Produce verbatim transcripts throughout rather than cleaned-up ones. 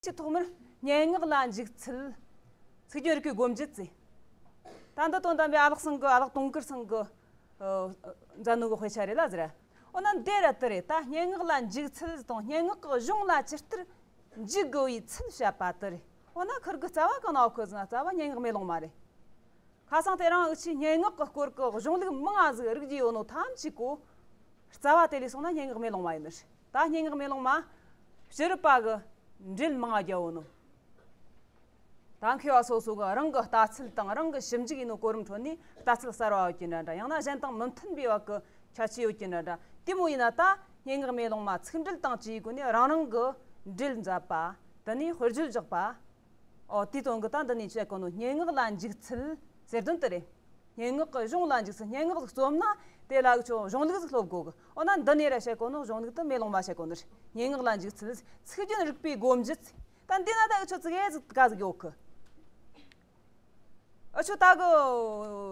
ཀྱི་ཐོག་མར་སྙན་ངག་ལ་འཇུག་ཚུལ། ཚིག་རྒྱན་རིག་པའི་སྒོ་འབྱེད་ཟེར། ད་འདི་དོན་དམ་པའི་ཨ་ལགས་ཚང་གི་ཨ་ལགས་དུང་དཀར་ཚང་གི་ཨ་མཛད་ནོ་གི་དཔེ་ཆ་རེད་ལ་ཟེར། འོ་ན་འདི་ར་དེ་རེད། ད་སྙན་ངག་ལ་འཇུག་ཚུལ་དང་སྙན་ངག་གི་གཞུང་ལ་ཇི་ལྟར་འཇུག་དགོས་པའི་ཚུལ་བཤད་པ་དེ་རེད། འོ་ན་ཁིར་གི་རྩ་བ་གང་ན་ཡོད་གི་ཟེར་ན། རྩ་བ་སྙན་ངག་མེ་ལོང་མ་རེད། ཁ་སང་དེ་རིང་འུ་ཆོས་སྙན་ངག་གི་སྐོར་གི་གཞུང་ལུགས་མང་ང་ཟིག་རིག་རྒྱུ་ཡོད་ནོ་ཐམས་ཅད་གོ། རྩ་བ་དེ་ལས་སོང་ན་སྙན་ངག་མེ་ལོང་མ་ཡིན་ནི་རེད། ད་སྙན་ངག་མེ་ལོང་མ་ཕྱི་རབས་པ་གི་འགྲེལ་མང་ང་རྒྱག་ཡོད་ནོ། ད་མཁས་པ་སོ་སོ་གི་རང་གི་ལྟ་ཚུལ་དང་རང་གི་ཞིབ་འཇུག་ཡིན་ནོ་གོ་རིམ་ཁྲོད་ནས་ལྟ་ཚུལ་གསར་བ་ཡོད་ཀྱི་འདྲ་འདྲ། ཡང་ན་གཞན་དང་མི་མཐུན་པའི་བར་གི་ཁྱད་ཆོས་ཡོད་ཀྱི་འདྲ་འདྲ། དེ་མོ་ཡིན་ན་ད་སྙན་ངག་མེ་ལོང་མ་ཚིག་འགྲེལ་དང་བཅས་པའི་སྒོ་ནས་རང་རང་གི་འགྲེལ་མཛད་པ། དེ་ནས་དཔེར་བརྗོད་བཞག་པ། ཨོ་དེའི་དོན་གི་ད་འདི་ནས་བཤད་གོ་ནོ་སྙན་ངག་ལ་འཇུག་ཚུལ་ཟེར་དོན་དེ་རེད། སྙན་ངག་གི་གཞུང་ལ་འཇུག་ཚུལ། སྙན་ངག་ཟིག་རྩོམ་ན་དེ་ལ་འུ་ཆོ་གཞུང་ལུགས་ཟིག་སློབ་དགོས་གི། འོ་ན་འདི་ནས་ར་བཤད་གོ་ནོ་གཞུང་ལུགས་དེ་མེ་ལོང་མ་བཤད་གོ་ནི་རེད། སྙན་ངག་ལ་འཇུག་ཚུལ། ཚིག་རྒྱན་རིག་པའི་སྒོ་འབྱེད་ཟེར། ད་འདི་ན་ད་འུ་ཆོ་ཙི་གེ་ཟིག་ག་ཟིག་ཡོད་གི། འུ་ཆོ་ད་གི་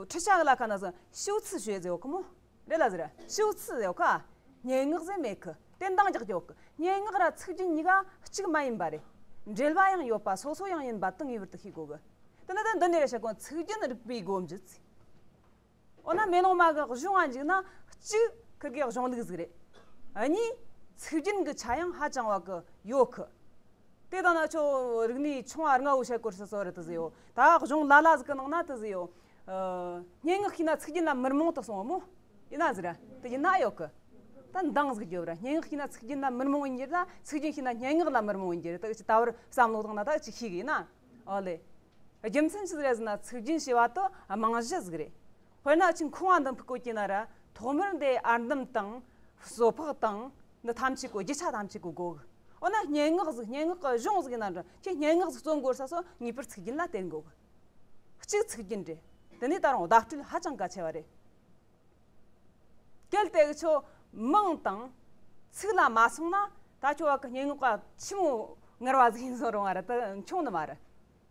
ཁྲི་ཤག་ལ་ཁ་ན་ཟིག་修辞学ཟེར་ཡོད་གི་མོ། རེད་ལ་ཟེར། 修辞 ཡོད་ཁ། སྙན་ངག་ཟེར་མེད་ཁི། དེ་འདང་རྒྱག་རྒྱུ་ཡོད་གི། སྙན་ངག་ར་ཚིག་རྒྱན་གཉིས་ཀ་གཅིག་མ་ཡིན་པ་རེད། འབྲེལ་བ་ཡང་ཡོད་པ་སོ་སོ་ཡང་ཡིན་པ་དེ་ངེས་པར་དུ་ཤེས་དགོས་གི། དེ་ནི་ད་འདི་ནས་ར་བཤད་གོ་ཚིག་རྒྱན་རིག་པའི་སྒོ་འབྱེད་ཟེར། འོ་ན་མེ་ལོང་མ་གི་གཞུང་ང་འཇུག་ན་གཅིག་ཁིར་གི་གཞུང་ལུགས་ཟིག་རེད། གཉིས་ཚིག་རྒྱན་གི་ཆ་ཡང་ཧ་ཅང་བ་གི་ཡོད་ཁི། དེ་དང་ན་ཆོ་རིག་གནས་ཆུང་བ་ལྔ་བོ་བཤད་སྐོར་སོ་སོ་རེ་དེ་ཟེར་ཡོད། ད་གཞུང་ལ་ལ་ཟིག་གི་ནང་ན་དེ་ཟེར་ཡོད། ཨ། སྙན་ངག་ཤེས་ན་ཚིག་རྒྱན་ལ་མི་རྨོངས་དུ་སོང་བ་མོ། ཡིན་ན་ཟེར། དེ་ཡིན་ན་ཡོད་གི། ད་འདང་ཟིག་རྒྱོབ་ར། སྙན་ངག་ཤེས་ན་ཚིག་རྒྱན་ལ་མི་རྨོངས་ཡིན་གྱི་ར། ཚིག་རྒྱན་ཤེས་ན་སྙན་ངག་ལ་མི་རྨོངས་ཡིན་གྱི་ར། ད་ཅི་ད་བར་བསམ་བློ་བཏང་ན་ད་ཅི་ཤེས་གི་ཡིན་ན། ཨོ་ལེ། རྒྱུ་མཚན་ཅི་ཟིག་རེད་ཟེར་ན་ཚིག་རྒྱན་ཞེས་པ་དེ་རྨང་གཞི་ཟིག་རེད། དཔེར་ན་ཅིག་ཁང་བ་འདི་ཕུག་གོ་གྱི་ན་ར། ཐོག་མར་འདི་ཨར་འདམ་དང་། སོ་ཕག་དང་། འདི་ཐམས་ཅད་གོ། རྒྱུ་ཆ་ཐམས་ཅད་གོ་དགོས། འོ་ན་སྙན་ངག་ཟིག་སྙན་ངག་གི་གཞུང་ཟིག་ཡིན་ན་འདྲ། ཁྱེད་སྙན་ངག་ཟིག་རྩོམ་དགོས་ས་སོ་ངེས་པར་ཚིག་རྒྱན་ལ་བརྟེན་དགོས། གཅིག་ཚིག་རྒྱན་རེད། དེ་ནས་ད་རུང་བརྡ་སྤྲོད་ཧ་ཅང་གལ་ཆེ་བ་རེད། གལ་ཏེ་འུ་ཆོ་མིང་དང་ཚིག་ལ་མ་སོང་ན་ད་ཁྱོད་བ་གི་སྙན་ངག་ག་ཆི་མོ་ངར་བ་ཟིག་ཡིན་སོང་རུང་བ་ར་ད་འཁྱོངས་ནི་མ་རེད།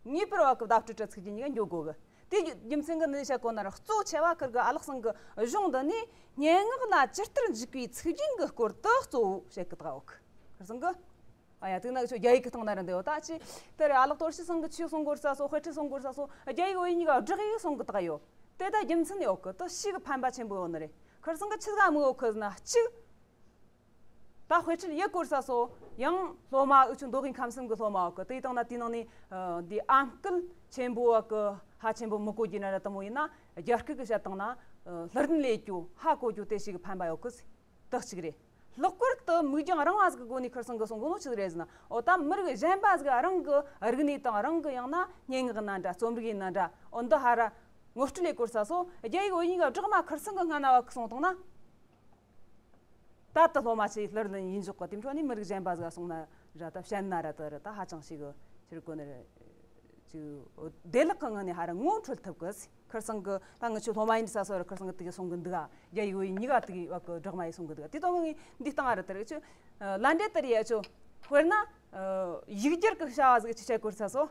ངེས་པར་བ་གི་བརྡ་སྤྲོད་ར་ཚིག་རྒྱན་གཉིས་ཀ་འགྱོ་དགོས་གི། དེ་རྒྱུ་མཚན་གི་འདི་ནས་བཤད་གོ་ན་ར། གཙོ་ཆེ་བ་ཁིར་གི་ཨ་ལགས་ཚང་གི་གཞུང་འདི་ནས་སྙན་ངག་ལ་ཇི་ལྟར་འཇུག་པའི་ཚིག་རྒྱན་གི་སྐོར་དུ་གཙོ་བོ་བཤད་གི་ད་འོ་གི། ཁིར་ཚང་གི། ཨ་ཡ། དེ་ན་ཁྱོད་རྒྱ་ཡིག་གི་སྟེང་ན་ར་འདི་ཡོད། ད་ཅི་དེ་རེད། ཨ་ལགས་དོར་ཞི་ཚང་གི་ཆོས་གསུང་གོ་ས་སོ། དཔེ་ཁྲིད་གསུང་གོ་ས་སོ། རྒྱ་ཡིག་བོད་ཡིག་གཉིས་ཀ་སྦྲགས་ཡིག་གསུང་གི་ད་ཡོད། དེ་ད་རྒྱུ་མཚན་ཡོད་གི། དེ་ཞིག་གི་ཕན་པ་ཆེན་པོ་ཡོད་ནི་རེད། ཁིར་ཚང་གི་ཆི་ཟིག་མི་ཡོད་གི་ཟེར་ན། གཅིག་ད་དཔེ་ཁྲིད་ཡེད་སྐོར་ས་སོ། ཡང་སློབ་མ་འུ་ཆོ་མདོ་དབུས་ཁམས་གསུམ་གི་སློབ་མ་བ་གི། དེའི་སྟེང་ན་དེའི་ནང་ནས་ཨ་འདི་ཨམ་སྐད་ཆེན་པོ་བ་གི་ཧ་ཆེན་པོ་མི་གོ་རྒྱུ་ན་ར། དེ་མོ་ཡིན་ན་རྒྱ་སྐད་གི་བཤད་སྟངས་ན་ཨ་ལྷུར་ལྡན་ལས་རྒྱུ་ཧ་གོ་རྒྱུ་དེ་ཞིག་གི་ཕན་པ་ཡོད་གི་ཟེར། དེ་གཅིག་རེད། ལྷག་པར་དུ་མིག་རྒྱང་རིང་བ་ཟིག་གི་སྒོ་ནས་ཁིར་ཚང་གི་གསུང་གོ་ནོ་ཆི་ཟིག་རེད་ཟེར་ན། འོ་ད་མི་རིགས་གཞན་པ་ཟིག་རང་གི་རིག་གནས་དང་རང་གི་ཡང་ན་སྙན་ངག་ཡིན་ན་འདྲ། རྩོམ་རིག་ཡིན་ན་འདྲ། འོ་འདི་ཧ་ར་ངོ་སྤྲོད་ལས་སྐོར་ས་སོ། རྒྱ་ཡིག་བོད་ཡིག་གཉིས་ཀ་སྦྲགས་མ་ཁིར་ཚང་གི་སྔ་ན་བ་གི་གསུང་བཏང་ན། ད་ལྟ་སློབ་མ་ཆེ་ལྷུར་ལེན་ཡིན་འཇོག་གི། དེ་འཕྲོ་ནས་མི་རིགས་གཞན་པ་ཟིག་གསུང་ན་ར། ད་བཤད་ན་ར། ད་ར་ད་ཧ་ཅང་ཞིག་གི་ཕྱིར་གོ་ནི་རེད། ཅིག་བདེ་བླག་གི་ངང་ནས་ཧ་ར་ངོ་འཕྲོད་ཐུབ་གི། ཁིར་ཚང་གི་ད་ངི་ཆོ་སློབ་མ་ཡིན་ས་སོ་ར། ཁིར་ཚང་གི་དེ་གི་གསུང་གི་འདུག་ག་རྒྱ་ཡིག་བོད་ཡིག་གཉིས་ཀ་དེ་གི་བ་གི་སྦྲགས་མ་ཡིན་གསུང་གི་འདུག་ག་དེ་དོན་ངི་འདི་སྟེང་ཨ་ར་དེ་རེད། ཆོ་ལ་འདྲེ་དེ་རེད། ཆོ་དཔེར་ན་ཡིག་སྒྱུར་གི་བྱ་བ་ཟིག་ཅི་བྱེད་དགོས་ས་སོ།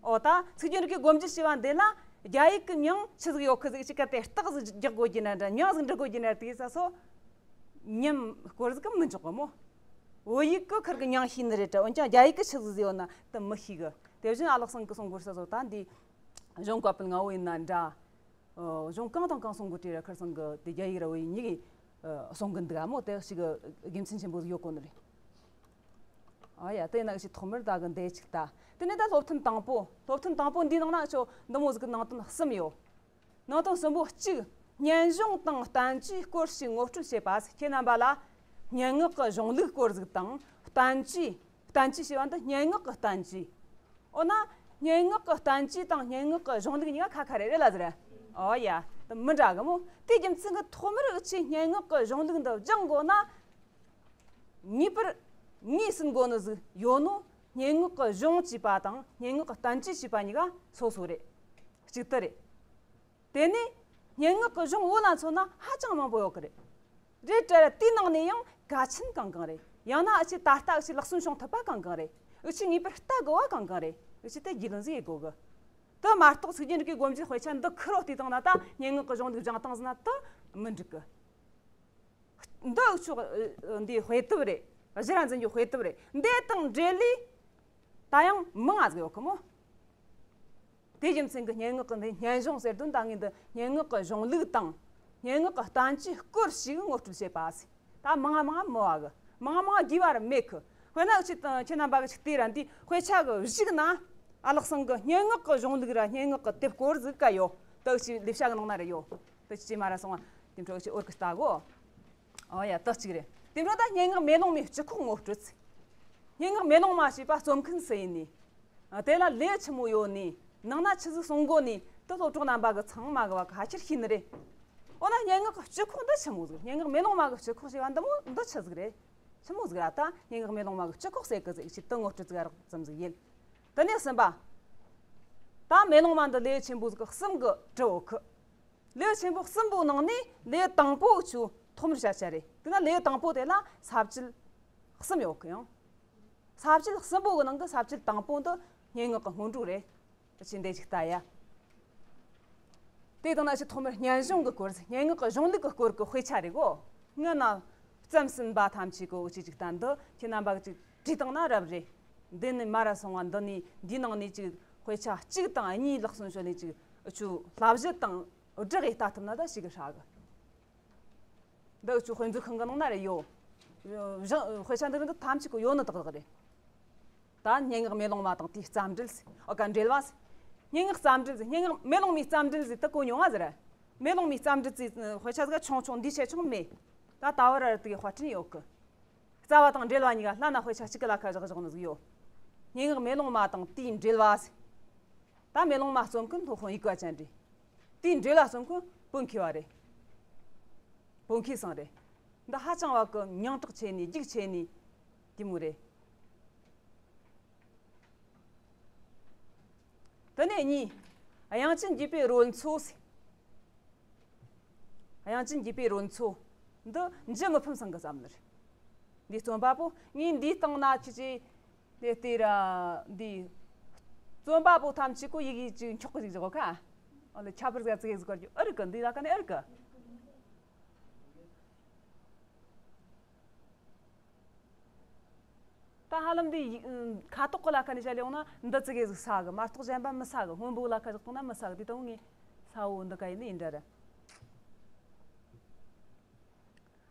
འོ་ད་ཚིག་རྒྱན་རིག་གི་སྒོ་འབྱེད་བྱས་པ་འདི་ལ་རྒྱ་ཡིག་གི་མིང་ཆི་ཟིག་ཡོད་གི་ཟིག་ཅི་ག་དེ་རྟགས་ཟིག་རྒྱག་དགོས་རྒྱུ་ན་འདྲ། མིང་ཟིག་འབྲི་དགོས་རྒྱུ་ན་དེ་ས་སོ། མཉམ་སྐོར་ཟིག་གི་མི་འཇོག་གི་མོ། བོད་ཡིག་གི་ཁིར་གི་མིང་ཤེས་ནི་རེད་དྲ། འོན་ཀྱང་རྒྱ་ཡིག་གི་ཆི་ཟིག་ཟིག་ཡོད་ན་དེ་མི་ཤེས་གི། དེ་བཞིན་ཨ་ལགས་ཚང་གི་གསུང་སྐོར་ས་སོ། ད་འདི་གཞུང་བཀའ་པོད་ལྔ་བོ་ཡིན་ན་འདྲ། ཨ་གཞུང་གང་དང་གང་གསུང་གི་དྲིས་ར། ཁིར་ཚང་གི་དེ་རྒྱ་ཡིག་ར་བོད་ཡིག་གཉིས་ཀྱི་ཨ་གསུང་གི་འདུག་ག་མོ། དེ་ཞིག་གི་དགེ་མཚན་ཆེན་པོ་ཟིག་ཡོད་གོ་ནི་རེད། ཨ་ཡ། དེ་ན་ཞིག་ཐོག་མར་ད་གི་འདི་ཅིག་ལྟ། དེ་ནས་ད་སློབ་ཐུན་དང་པོ། སློབ་ཐུན་དང་པོ་འདིའི་ནང་ན་ཆོ་འདི་མོ་ཟིག་གི་ནང་དོན་གསུམ་ཡོད། ནང་དོན་གསུམ་པོ། གཅིག་སྙན་གཞུང་དང་བསྟན་བཅོས་སྐོར་ཞིག་ངོ་སྤྲོད་བྱེད་པ། ཁྱེད་རྣམ་པ་ལ་སྙན་ངག་གི་གཞུང་ལུགས་སྐོར་ཟིག་དང་། བསྟན་བཅོས། བསྟན་བཅོས་ཞེས་པ་འདི་སྙན་ངག་གི་བསྟན་བཅོས། འོ་ན་སྙན་ངག་གི་བསྟན་བཅོས་དང་སྙན་ངག་གི་གཞུང་ལུགས་གཉིས་ཀ་ཁ་ཁ་རེད། རེད་ལ་ཟེར། འོ་ཡ། འདི་མི་འདྲ་གི་མོ། དེའི་རྒྱུ་མཚན་གི་ཐོག་མར་འུ་ཆོས་སྙན་ངག་གི་གཞུང་ལུགས་འདི་སྦྱང་དགོས་ན། ངེས་པར་ངོས་ཟིན་དགོས་ནི་ཟིག་ཡོད་ནོ། སྙན་ངག་གི་གཞུང་ཅེས་པ་དང་སྙན་ངག་གི་བསྟན་བཅོས་ཅེས་པ་གཉིས་ཀ་སོ་སོ་རེད། གཅིག་ཏུ་རེད། དེ་ནས་སྙན་ངག་གི་གཞུང་བོད་ལ་མཚོན་ན་ཧ་ཅང་མང་པོ་ཡོད་གི་རེད། རེད་དྲ་ར། དེའི་ནང་ནས་ཡང་གལ་ཆེན་གང་གང་རེད། ཡང་ན་འུ་ཆོས་ད་ལྟ་འུ་ཆོས་ལག་སོན་བྱུང་ཐུབ་པ་གང་གང་རེད། འུ་ཆོས་ངེས་པར་ལྟ་དགོས་པ་གང་གང་རེད། འུ་ཆོས་དེ་རྒྱུས་ལོན་ཟིག་ཡེད་དགོས་གི། དེ་མ་གཏོགས་ཚིག་རྒྱན་རིག་གི་སྒོ་འབྱེད་དཔེ་ཆ་འདི་ཁུར་རོ་བལྟས་བཏང་ན། ད་སྙན་ངག་གི་གཞུང་ལུགས་སྦྱངས་བཏང་ཟིན་ན་དེ་མི་འགྲིག་གི། འདི་འུ་ཆོ་འདིའི་དཔེ་དེབ་རེད། གཞི་ར་འཛིན་རྒྱུའི་དཔེ་དེབ་རེད། འདི་དང་འབྲེལ་ལས་ ད་ཡང་མང་ང་ཟིག་ཡོད་གི་མོ། དེ་རྒྱུ་མཚན་གྱི་སྙན་ངག་གི་འདི་སྙན་གཞུང་ཟེར་དོན་ད་ངས་འདི་སྙན་ངག་གི་གཞུང་ལུགས་དང་། སྙན་ངག་གི་བསྟན་བཅོས་སྐོར་ཞིག་ངོ་སྤྲོད་བྱེད་པ་ཟིག་ད་མང་ང་མང་ང་མི་བ་གི། མང་ང་མང་ང་དགོས་པ་ར་མེད་གི། དཔེར་ན་འུ་ཆོ་ཁྱེད་རྣམ་པ་གི་ཅིག་བལྟས་ར་འདི་དཔེ་ཆ་གི་གཞུག་ན། ཨ་ལགས་ཚང་གི་སྙན་ངག་གི་གཞུང་ལུགས་ར་སྙན་ངག་གི་དེབ་སྐོར་ཟིག་ག་ཡོད། ད་འུ་ཆོའི་ལས་བྱ་གི་ནང་ན་ར་ཡོད། ད་ཅི་ཅི་མ་ར་སོང་བ་དེ་འཕྲོ་འུ་ཆོ་འོར་གི་ལྟ་གོ། ཨོ་ཡ། ད་གཅིག་རེད། དེ་འཕྲོ་ད་སྙན་ངག་མེ་ལོང་མའི་སྤྱི་ཁོག་ངོ་སྤྲོད་ཟིག་སྙན་ངག་མེ་ལོང་མ་ཞེས་པ་རྩོམ་མཁན་སུ་ཡིན་ནི། ཨ། དེ་ལ་ལས་ཆི་མོ་ཡོད་ནི། ནང་ན་ཆི་ཟིག་གསུང་གོ་ནི། དེ་སློབ་གྲོགས་རྣམ་པ་གི་ཚང་མ་གི་བ་གི་ཧ་ཁྱེར་ཤེས་ནི་རེད། འོ་ན་སྙན་ངག་གི་སྤྱི་ཁོག་འདི་ཆི་མོ་ཟིག་སྙན་ངག་མེ་ལོང་མ་གི་སྤྱི་ཁོག་ཞེས་པ་འདི་མོ་འདི་ཆི་ཟིག་རེད། ཆི་མོ་ཟིག་ར། ད་སྙན་ངག་མེ་ལོང་མ་གི་སྤྱི་ཁོག་ཟེར་གི་ཟིག་ཅིག་དེ་ངོ་སྤྲོད་ཟིག་རགས་ཙམ་ཟིག་ཡིན། དེ་ནས་གསུམ་པ། ད་མེ་ལོང་མ་འདི་ལས་ཆེན་པོ་ཟིག་གསུམ་གི་གྲུབ་ཡོད་གི། ལས་ཆེན་པོ་གསུམ་པོའི་ནང་ནས་ལས་དང་པོ་ཆུ་ཐོག་མར་བཤད་བྱ་རེད། དེ་ན་ལས་དང་པོ་དེ་ལ་ས་བཅད་གསུམ་ཡོད་གི་ཡང་། ས་བཅད་གསུམ་པོ་གི་ནང་གི་ས་བཅད་དང་པོ་འདི་སྙན་ངག་གི་སྔོན་འགྲོ་རེད། ཅི་འདྲ་ཅིག་ལྟ་ཡ། དེ་དང་ན་ཆུ་ཐོག་མར་སྙན་གཞུང་གི་སྐོར། སྙན་ངག་གི་གཞུང་ལུགས་ཀྱི་སྐོར་གྱི་དཔེ་ཆ་རེད་གོ། སྔ་ན་བརྩམས་ཟིན་པ་ཐམས་ཅད་གོ་ཅི་ཅིག་ལྟ་འདི་ཁྱེད་རྣམ་པ་ཅིག་བྲིས་བཏང་ན་རབ་རེད། འདི་ནས་མ་ར་སོང་བ་འདི་ནས་འདིའི་ནང་ནས་ཅིག་དཔེ་ཆ་གཅིག་དང་གཉིས་ལག་སོན་ཞོ་ལས་ཅིག་ཆུ་བསླབ་གཞི་དང་སྦྲགས་ཡས་ལྟ་ཐུབ་ན་ད་ཞིག་གི་ཧྲ་གི། འདི་ཆུ་དཔེ་མཛོད་ཁང་གི་ནང་ན་རེ་ཡོད། གཞུང་དཔེ་ཆ་འདི་རིགས་འདི་ཐམས་ཅད་གོ་ཡོད་ནི་ཏག་ཏག་རེད། ད་སྙན་ངག་མེ་ལོང་མ་དང་དེའི་རྩ་འགྲེལ་ཟེར། ཨོ་ཀ་འགྲེལ་བ་ཟེར། སྙན་ངག་རྩ་འགྲེལ་ཟེར། སྙན་ངག་མེ་ལོང་མའི་རྩ་འགྲེལ་ཟེར་དེ་གོ་མྱོང་ང་ཟེར། མེ་ལོང་མའི་རྩ་འགྲེལ་ཟེར་དཔེ་ཆ་ཟིག་ཆུང་ཆུང་འདི་ཆེ་ཆུང་མེད། ད་ད་བར་ར་དེ་གི་དཔར་སྐྲུན་ཡོད་གི། རྩ་བ་དང་འགྲེལ་བ་གཉིས་ཀ་ལྷ་ན་དཔེ་ཆ་གཅིག་གི་ལ་ཁ་བཞག་བཞག་ནི་ཟིག་ཡོད། སྙན་ངག་མེ་ལོང་མ་དང་དེའི་འགྲེལ་བ་ཟེར། ད་མེ་ལོང་མ་རྩོམ་མཁན་སློབ་དཔོན་དབྱུག་པ་ཅན་རེད། དེའི་འགྲེལ་བ་རྩོམ་མཁན་བོད་མཁས་པ་རེད། བོད་མཁས་ཚང་རེད། འདི་ཧ་ཅང་བ་གི་མྱིང་གྲགས་ཆེ་ནི་རྒྱུགས་ཆེ་ནི་དེ་མོ་རེད། དེ་ནས་གཉིས། དབྱངས་ཅན་དགྱེས་པའི་རོལ་མཚོ་ཟེར། དབྱངས་ཅན་དགྱེས་པའི་རོལ་མཚོ། འདི་འཇུ་མི་ཕམ་ཚང་གི་བརྩམས་ནི་རེད། འདི་རྩོམ་པ་པོ་ངས་འདིའི་སྟེང་ན་ཁྱེད་ཀྱིས་དེ་ལྟོས་ར། འདི་རྩོམ་པ་པོ་ཐམས་ཅད་ཀོ་ཡི་གེ་ཅིག་འཁྱོག་གི་ཅིག་བཞག་གོ་ཁ། ཨོ་ལེ་ཁྱད་པར་ཟ་ཙི་གེ་ཟིག་གར་རྒྱུ་ཨེ་རིག་གི། འདི་ལ་ཁ་ནས་ཨེ་རིག་གི། ད་ཧ་ལམ་འདི་ཡི་ཁ་ཐོག་གི་ལ་ཁ་ནས་བཤད་ཡོང་ན་འདི་ཙི་གེ་ཟིག་ཟ་གི་མ་གཏོགས་གཞན་པ་མི་ཟ་གི། སྔོན་པོ་ལ་ཁ་བཞག་བཏང་ན་མི་ཟ་གི། དེ་དང་ངས་ཟ་བོ་འདི་ག་ཡིན་ནི་ཡིན་འདྲ་རེད།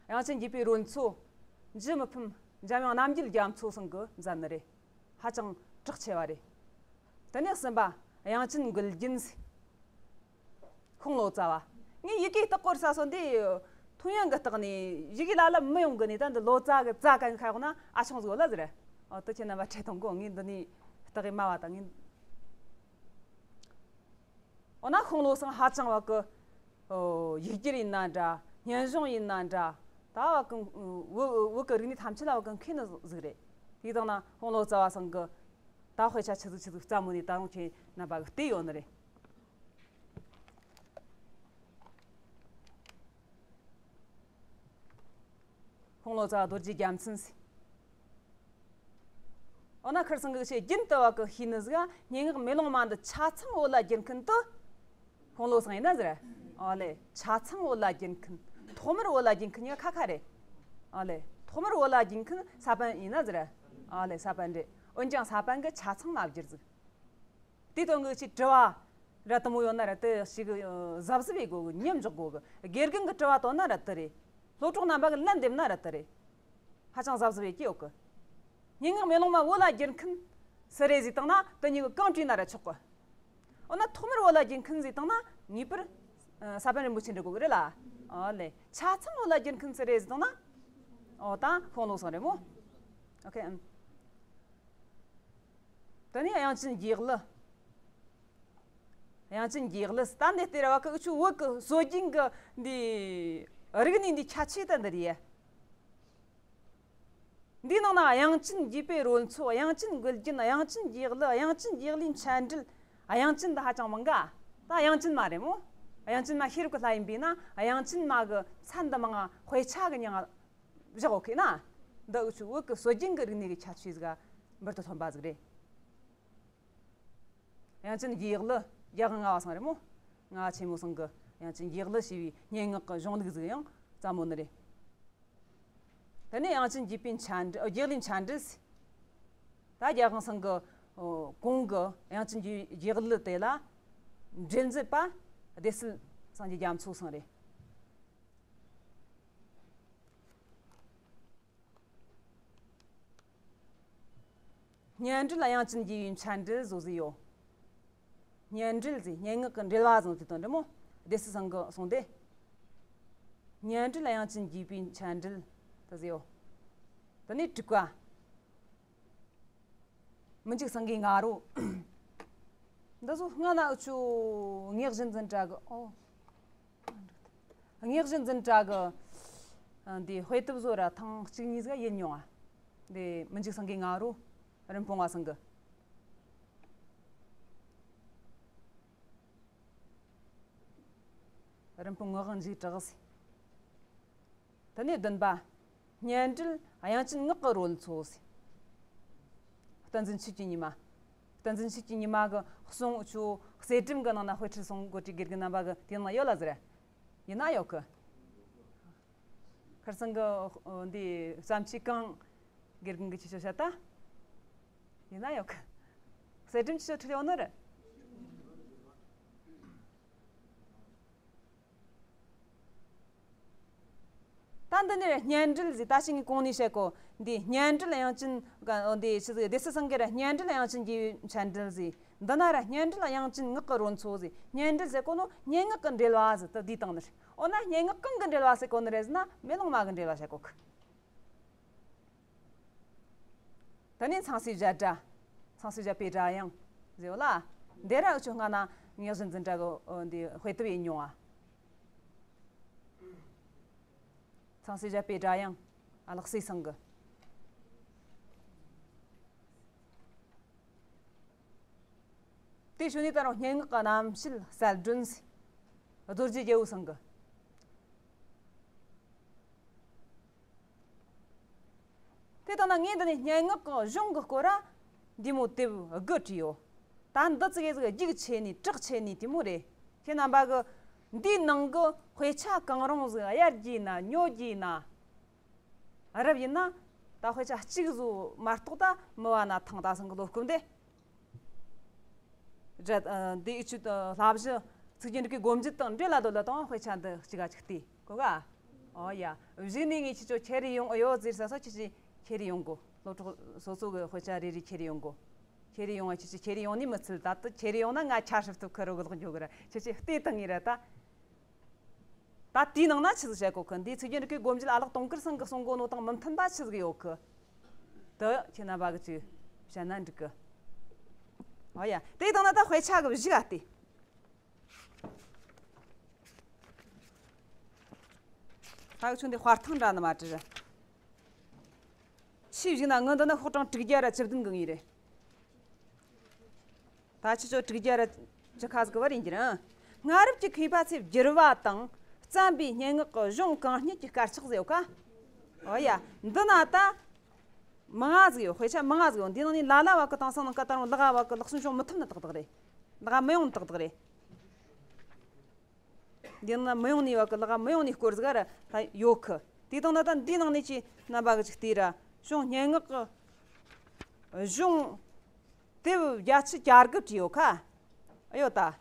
དབྱངས་ཅན་དགྱེས་པའི་རོལ་མཚོ། འཇུ་མི་ཕམ། འཇམ་དབྱངས་རྣམ་རྒྱལ་རྒྱ་མཚོ་ཚང་གི་མཛད་ནི་རེད། ཧ་ཅང་གྲགས་ཆེ་བ་རེད། དེ་ནས་གསུམ་པ། དབྱངས་ཅན་མགུལ་རྒྱན་ཟེར། ཁོང་ལོ་ཙཱ་བ། ངས་ཡི་གེ་ལྟག་སྐོར་ས་སོ་འདི་ཐུན་ཡོན་གི་རྟགས་ནས་ཡི་གེ་ལ་ལ་མི་ཡོང་གི་ནས། ད་འདི་ལོ་ཙཱ་གི་ཙཱ་གན་ཁ་ཡོང་ན་ཨ་ཆུང་ཟིག་ལ་ཟེར། ཨོ་དེ་ཁྱེད་རྣམ་པ་ཁྲེལ་གཏོང་གོ། ངས་འདི་ནས་རྟགས་ཡི་སྨྲ་བ་དང་ངས། འོ་ན་ཁོང་ལོ་སང་ཧ་ཅང་བ་གི། ཨོ་ཡིག་སྒྱུར་ཡིན་ན་འདྲ། སྙན་གཞུང་ཡིན་ན་འདྲ། ད་བ་གི་བོད་བོད་གི་རིག་གནས་ཐམས་ཅད་ལ་བ་གི་མཁས་ནི་ཟིག་རེད། དེ་དང་ན་ཁོང་ལོ་ཙཱ་བ་སང་གི་ད་དཔེ་ཆ་ཆི་ཟིག་ཆི་ཟིག་བརྩམས་མོ་ནས་ད་རུང་ཁྱེད་རྣམ་པ་གི་བལྟས་ཡོད་ནི་རེད། ཁོང་ལོ་ཙཱ་བ་རྡོ་རྗེ་རྒྱལ་མཚན་ཟེར། འོ་ན་ཁིར་སང་གི་ཆེ་རྒྱུན་དུ་བ་གི་ཤེས་ནི་ཟིག་སྙན་ངག་མེ་ལོང་མ་འདི་ཆ་ཚང་བོད་ལ་བསྒྱུར་མཁན་དུ་ཁོང་ལོ་སང་ཡིན་ན་ཟེར། ཨོ་ལེ། ཆ་ཚང་བོད་ལ་བསྒྱུར་མཁན། ཐོག་མར་བོད་ལ་བསྒྱུར་མཁན་ཡ་ཁ་ཁ་རེད། ཨོ་ལེ། ཐོག་མར་བོད་ལ་བསྒྱུར་མཁན་ས་པཎ་ཡིན་ན་ཟེར། ཨོ་ལེ། ས་པཎ་རེད། འོན་ཀྱང་ས་པཎ་གི་ཆ་ཚང་མ་བསྒྱུར་ཟིག་དེ་དོན་གི་ཆེ་དྲི་བ་ར་དུ་མོ་ཡོད་ན་ར་དུ་ཞིག་གཟབ་གཟབ་ཡེ་དགོ་གི། ཉམས་འཇོག་དགོ་གི། དགེ་རྒན་གི་དྲི་བ་དོན་ན་ར་དུ་རེད། སློབ་གྲོགས་རྣམ་པ་གི་ལན་འདེབས་ན་ར་དུ་རེད། ཧ་ཅང་གཟབ་གཟབ་ཡེ་གི་ཡོད་གི། སྙན་ངག་མེ་ལོང་མ་བོད་ལ་བསྒྱུར་མཁན་སུ་རེད་ཟེར་བཏང་ན་དུ་གཉིས་གི་གང་བྲིས་ན་ར་ཆོག་གི། འོ་ན་ཐོག་མར་བོད་ལ་བསྒྱུར་མཁན་ཟེར་བཏང་ན་ངེས་པར་ས་པཎ་རིན་པོ་ཆེ་འདྲི་དགོ་གི་རེད་ལ། ཨོ་ལེ། ཆ་ཚང་བོད་ལ་བསྒྱུར་མཁན་སུ་རེད་ཟེར་བཏང་ན། ཨོ་ད་ཁོང་ལོ་སང་རེད་མོ། ཨོ་ཁེ། ཨམ། དེ་ནས་དབྱངས་ཅན་དགྱེས་གླུ། དབྱངས་ཅན་དགྱེས་གླུ་ད་འདི་ལྟར་བ་གི་འུ་ཆོ་བོད་གི་སྲོལ་རྒྱུན་གི་འདི་རིག་གནས་འདི་ཁྱད་ཆོས་ད་འདི་རེད། འདིའི་ནང་ན་དབྱངས་ཅན་དགྱེས་པའི་རོལ་མཚོ། དབྱངས་ཅན་མགུལ་རྒྱན། དབྱངས་ཅན་དགྱེས་གླུ། དབྱངས་ཅན་དགྱེས་གླུའི་མཆན་འགྲེལ། དབྱངས་ཅན་འདི་ཧ་ཅང་མང་ག། ད་དབྱངས་ཅན་མ་རེད་མོ། དབྱངས་ཅན་མ་ཤེས་རབ་ཀྱི་ལྷ་ཡིན་པས་ན་དབྱངས་ཅན་མ་གི་མཚན་འདི་མང་ང་དཔེ་ཆ་གི་མྱིང་ང་བཞག་ཡོད་གི་ན། འདི་འུ་ཆོ་བོད་ཀྱི་སྲོལ་རྒྱུན་གྱི་རིག་གནས་ཀྱི་ཁྱད་ཆོས་ཟིག་འབུར་དུ་ཐོན་པ་ཟིག་རེད། དབྱངས་ཅན་དགྱེས་གླུ་རྒྱལ་དབང་ལྔ་པ་ཚང་རེད་མོ། ལྔ་པ་ཆེན་མོ་ཚང་གི་དབྱངས་ཅན་དགྱེས་གླུ་ཞེས་པའི་སྙན་ངག་གི་གཞུང་ལུགས་ཟིག་ཡང་བརྩམས་མོ་ནི་རེད། དེ་ནས་དབྱངས་ཅན་དགྱེས་པའི་མཆན་འགྲེལ། ཨོ་དགྱེས་གླུའི་མཆན་འགྲེལ་ཟེར། ད་རྒྱལ་དབང་ཚང་གི་ གོང་གི་དབྱངས་ཅན་གྱི་རྒྱུད་ལ་དེ་ལ་འགྲེལ་མཛད་པ་སྡེ་སྲིད་སངས་རྒྱས་རྒྱ་མཚོ་ཚང་རེད། སྙན་འགྲེལ་དབྱངས་ཅན་དགྱེས་པའི་མཆན་འགྲེལ་བཟོ་ཟིག་ཡོད། སྙན་འགྲེལ་ཟེར་སྙན་ངག་གི་འགྲེལ་བ་ཟེར་དེ་དང་འདྲ་མོ། སྡེ་སྲིད་ཚང་གི་གསུང་དེ། སྙན་འགྲེལ་དབྱངས་ཅན་དགྱེས་པའི་མཆན་འགྲེལ་དེ་ཟིག་ཡོད། དེ་ནས་དྲུག་པ། མི་འཇིགས་སེང་གེའི་ང་རོ། འདི་ཚོ་སྔ་ན་འུ་ཆོ་དངོས་གཞི་འཛིན་གྲྭ་གི་ཨོ། དངོས་གཞི་འཛིན་གྲྭ་གི་ཨ་འདི་དཔེ་དེབ་བཟོ་ར་ཐེངས་གཅིག་གཉིས་ཟིག་ཡིན་མྱོང་ང་། འདི་མི་འཇིགས་སེང་གེའི་ང་རོ། རིན་སྤུངས་པ་ཚང་གི། རིན་སྤུངས་ངག་དབང་འཇིགས་གྲགས་ཟེར། དེ་ནས་བདུན་པ། སྙན་འགྲེལ་དབྱངས་ཅན་ངག་གི་རོལ་མཚོ་ཟེར། བསྟན་འཛིན་ཆོས་ཀྱི་ཉི་མ། བསྟན་འཛིན་ཆོས་ཀྱི་ཉི་མ་གི་གསུང་ཆོ་གསེར་སྦྲམ་གི་ནང་ན་དཔེ་ཁྲིད་གསུང་གོ་ཁྲིད་དགེ་རྒན་རྣམ་པ་གི་དེ་ནང་ཡོད་ལ་ཟེར། ཡིན་ན་ཡོད་གི། ཁར་སང་གི་འདི་བརྩམས་ཆོས་གང་དགེ་རྒན་གི་ཆེ་ཆོ་བཤད་ད། ཡིན་ན་ཡོད་གི། གསེར་སྦྲམ་ཆེ་ཆོ་ཁྲིད་ཡོད་ནི་རེད། ད་འདི་ནས་སྙན་འགྲེལ་ཟེར་ད་ཞིག་ངས་གོང་ནས་བཤད་གོ། འདི་སྙན་འགྲེལ་དབྱངས་ཅན་འདི་ཆི་ཟིག་སྡེ་སྲིད་སངས་རྒྱས་ར་སྙན་འགྲེལ་དབྱངས་ཅན་གྱི་མཆན་འགྲེལ་ཟེར། འདི་ན་ར་སྙན་འགྲེལ་དབྱངས་ཅན་ངག་གི་རོལ་མཚོ་ཟེར། སྙན་འགྲེལ་ཟེར་གོ་ནོ་སྙན་ངག་གི་འགྲེལ་བ་ཟེར་ད་འདི་དང་ནི། འོ་ན་སྙན་ངག་གང་གི་འགྲེལ་བ་ཟེར་གོ་ནི་རེད་ཟེར་ན་མེ་ལོང་མ་གི་འགྲེལ་བ་བཤད་གོ་གི། དེ་ནས་ཚངས་སྲས་བཞད་སྒྲ། ཚངས་སྲས་བཞད་པའི་སྒྲ་དབྱངས་ཟེར་བ་ལ། འདི་ར་འུ་ཆོ་སྔ་ན་དངོས་གཞི་འཛིན་གྲྭ་གི་འདི་དཔེ་དེབ་ཡིན་མྱོང་ང་། ཚངས་སྲས་བཞད་པའི་སྒྲ་དབྱངས། ཨ་ལགས་སྲས་ཚང་གི། དེ་ཞུ་ནས་ད་རུང་སྙན་ངག་གི་རྣམ་བཤད་གསལ་སྒྲོན་ཟེར། རྡོ་རྗེ་རྒྱལ་པོ་ཚང་གི། དེ་ལྟ་ན་ངས་འདི་ནས་སྙན་ངག་གི་གཞུང་གི་སྐོར་ར་འདི་མོ་དེབ་དགུ་བྲིས་ཡོད། ད་འདི་ཙི་གེ་ཟིག་རྒྱུགས་ཆེ་ནི་གྲགས་ཆེ་ནི་དེ་མོ་རེད། ཁྱེད་རྣམ་པ་གི་འདིའི་ནང་གི་དཔེ་ཆ་གང་རུང་ཟིག་གཡར་རྒྱུ་ཡིན་ན་ཉོ་རྒྱུ་ཡིན་ན། རབ་ཡིན་ན་ད་དཔེ་ཆ་གཅིག་བཟོ་མ་གཏོགས་ད་མི་བ་ན་ཐང་ད་སང་གི་སློབ་སྐབས་འདི། འདི་ཨི་ཆུ་བསླབ་གཞི་ཚིག་རྒྱན་རིག་གི་སྒོ་འབྱེད་དང་འབྲེལ་ལ་དོ་ལ་དང་དཔེ་ཆ་འདི་གཅིག་ག་གཅིག་བལྟས་གོ་ག། ཨོ་ཡ། གཞུག་ནས་ངས་ཁྱེད་ཚོ་ཁྱེར་ཡོང་ཨེ་ཡོད་ཟེར་ས་སོ་ཁྱེད་ཀྱིས་ཁྱེར་ཡོང་གོ། སློབ་གྲོགས་སོ་སོ་གི་དཔེ་ཆ་རེ་རེ་ཁྱེར་ཡོང་གོ། ཁྱེར་ཡོང་བ་ཁྱེད་ཀྱིས་ཁྱེར་ཡོང་ནི་མི་ཚུལ་ད་ལྟ་ཁྱེར་ཡོང་ན་ང་ཆ་ཧྲིབ་ཐུབ་ཁུ་རུ་གི་ལོག་འགྱོ་གི་ར་ཁྱེད་ཀྱིས་བལྟས་དང་ངེས་ར་ད། ད་དེའི་ནང་ན་ཆི་ཟིག་བཤད་གོ་གི། འདིའི་ཚིག་རྒྱན་རིག་གི་སྒོ་འབྱེད་ཨ་ལགས་དུང་དཀར་ཚང་གི་གསུང་གོ་ནོ་དང་མི་མཐུན་པ་ཆི་ཟིག་ཡོད་གི། དེ་ཁྱེད་རྣམ་པ་གི་ཅིག་བཤད་ན་འགྲིག་གི། ཨོ་ཡ། དེའི་དང་ན་ད་དཔེ་ཆ་གི་གཞུག་ཨ་སྟེ། ད་གི་ཆུ་འདི་དཔར་ཐང་འདྲ་ནི་མ་བྲི་ར། ཆེས་གཞུག་ན་ངི་འདི་ནི་ཤོག་གྲངས་དྲུག་བརྒྱ་ར་བཅུ་བདུན་གི་ངོས་རེད། ད་ཁྱེད་ཚོ་དྲུག་བརྒྱ་ར་བཅུ་ཁ་ཟིག་གི་བར་ཡིན་གྱི་རེད། སྔ་རབས་ཀྱི་མཁས་པ་ཚོས་བསྒྱུར་བ་དང་བརྩམས་པའི་སྙན་ངག་གི་གཞུང་གང་རྙེད་ཀྱི་དཀར་ཆག་ཟེར་ཡོད་ཀ། ཨོ་ཡ། འདི་ན་ད་མང་ང་ཟིག་ཡོད། དཔེ་ཆ་མང་ང་ཟིག་ཡོད། འདི་ནང་ནས་ལ་ལ་བ་གི་དེང་སང་ནང་ཀ་ད་རུང་ལག་བ་གི་ལག་སོན་བྱུང་མི་ཐུབ་ནི་ཏག་ཏག་རེད། ལག་མི་ཡོང་ནི་ཏག་ཏག་རེད། འདི་ནང་ན་མི་ཡོང་ནི་བ་གི་ལག་མི་ཡོང་ནི་སྐོར་ཟིག་ར་ད་ཡོད་གི། དེ་དང་ན་ད་འདི་ནང་ནས་ཀྱི་རྣམ་པ་གི་ཅིག་བལྟས་ར་གཞུང་སྙན་ངག་གི་གཞུང་དེབ་བརྒྱད་ཅུ་གྱ་དགུ་བྲིས་ཡོད་ཁ། ཨ་ཡོད་ད།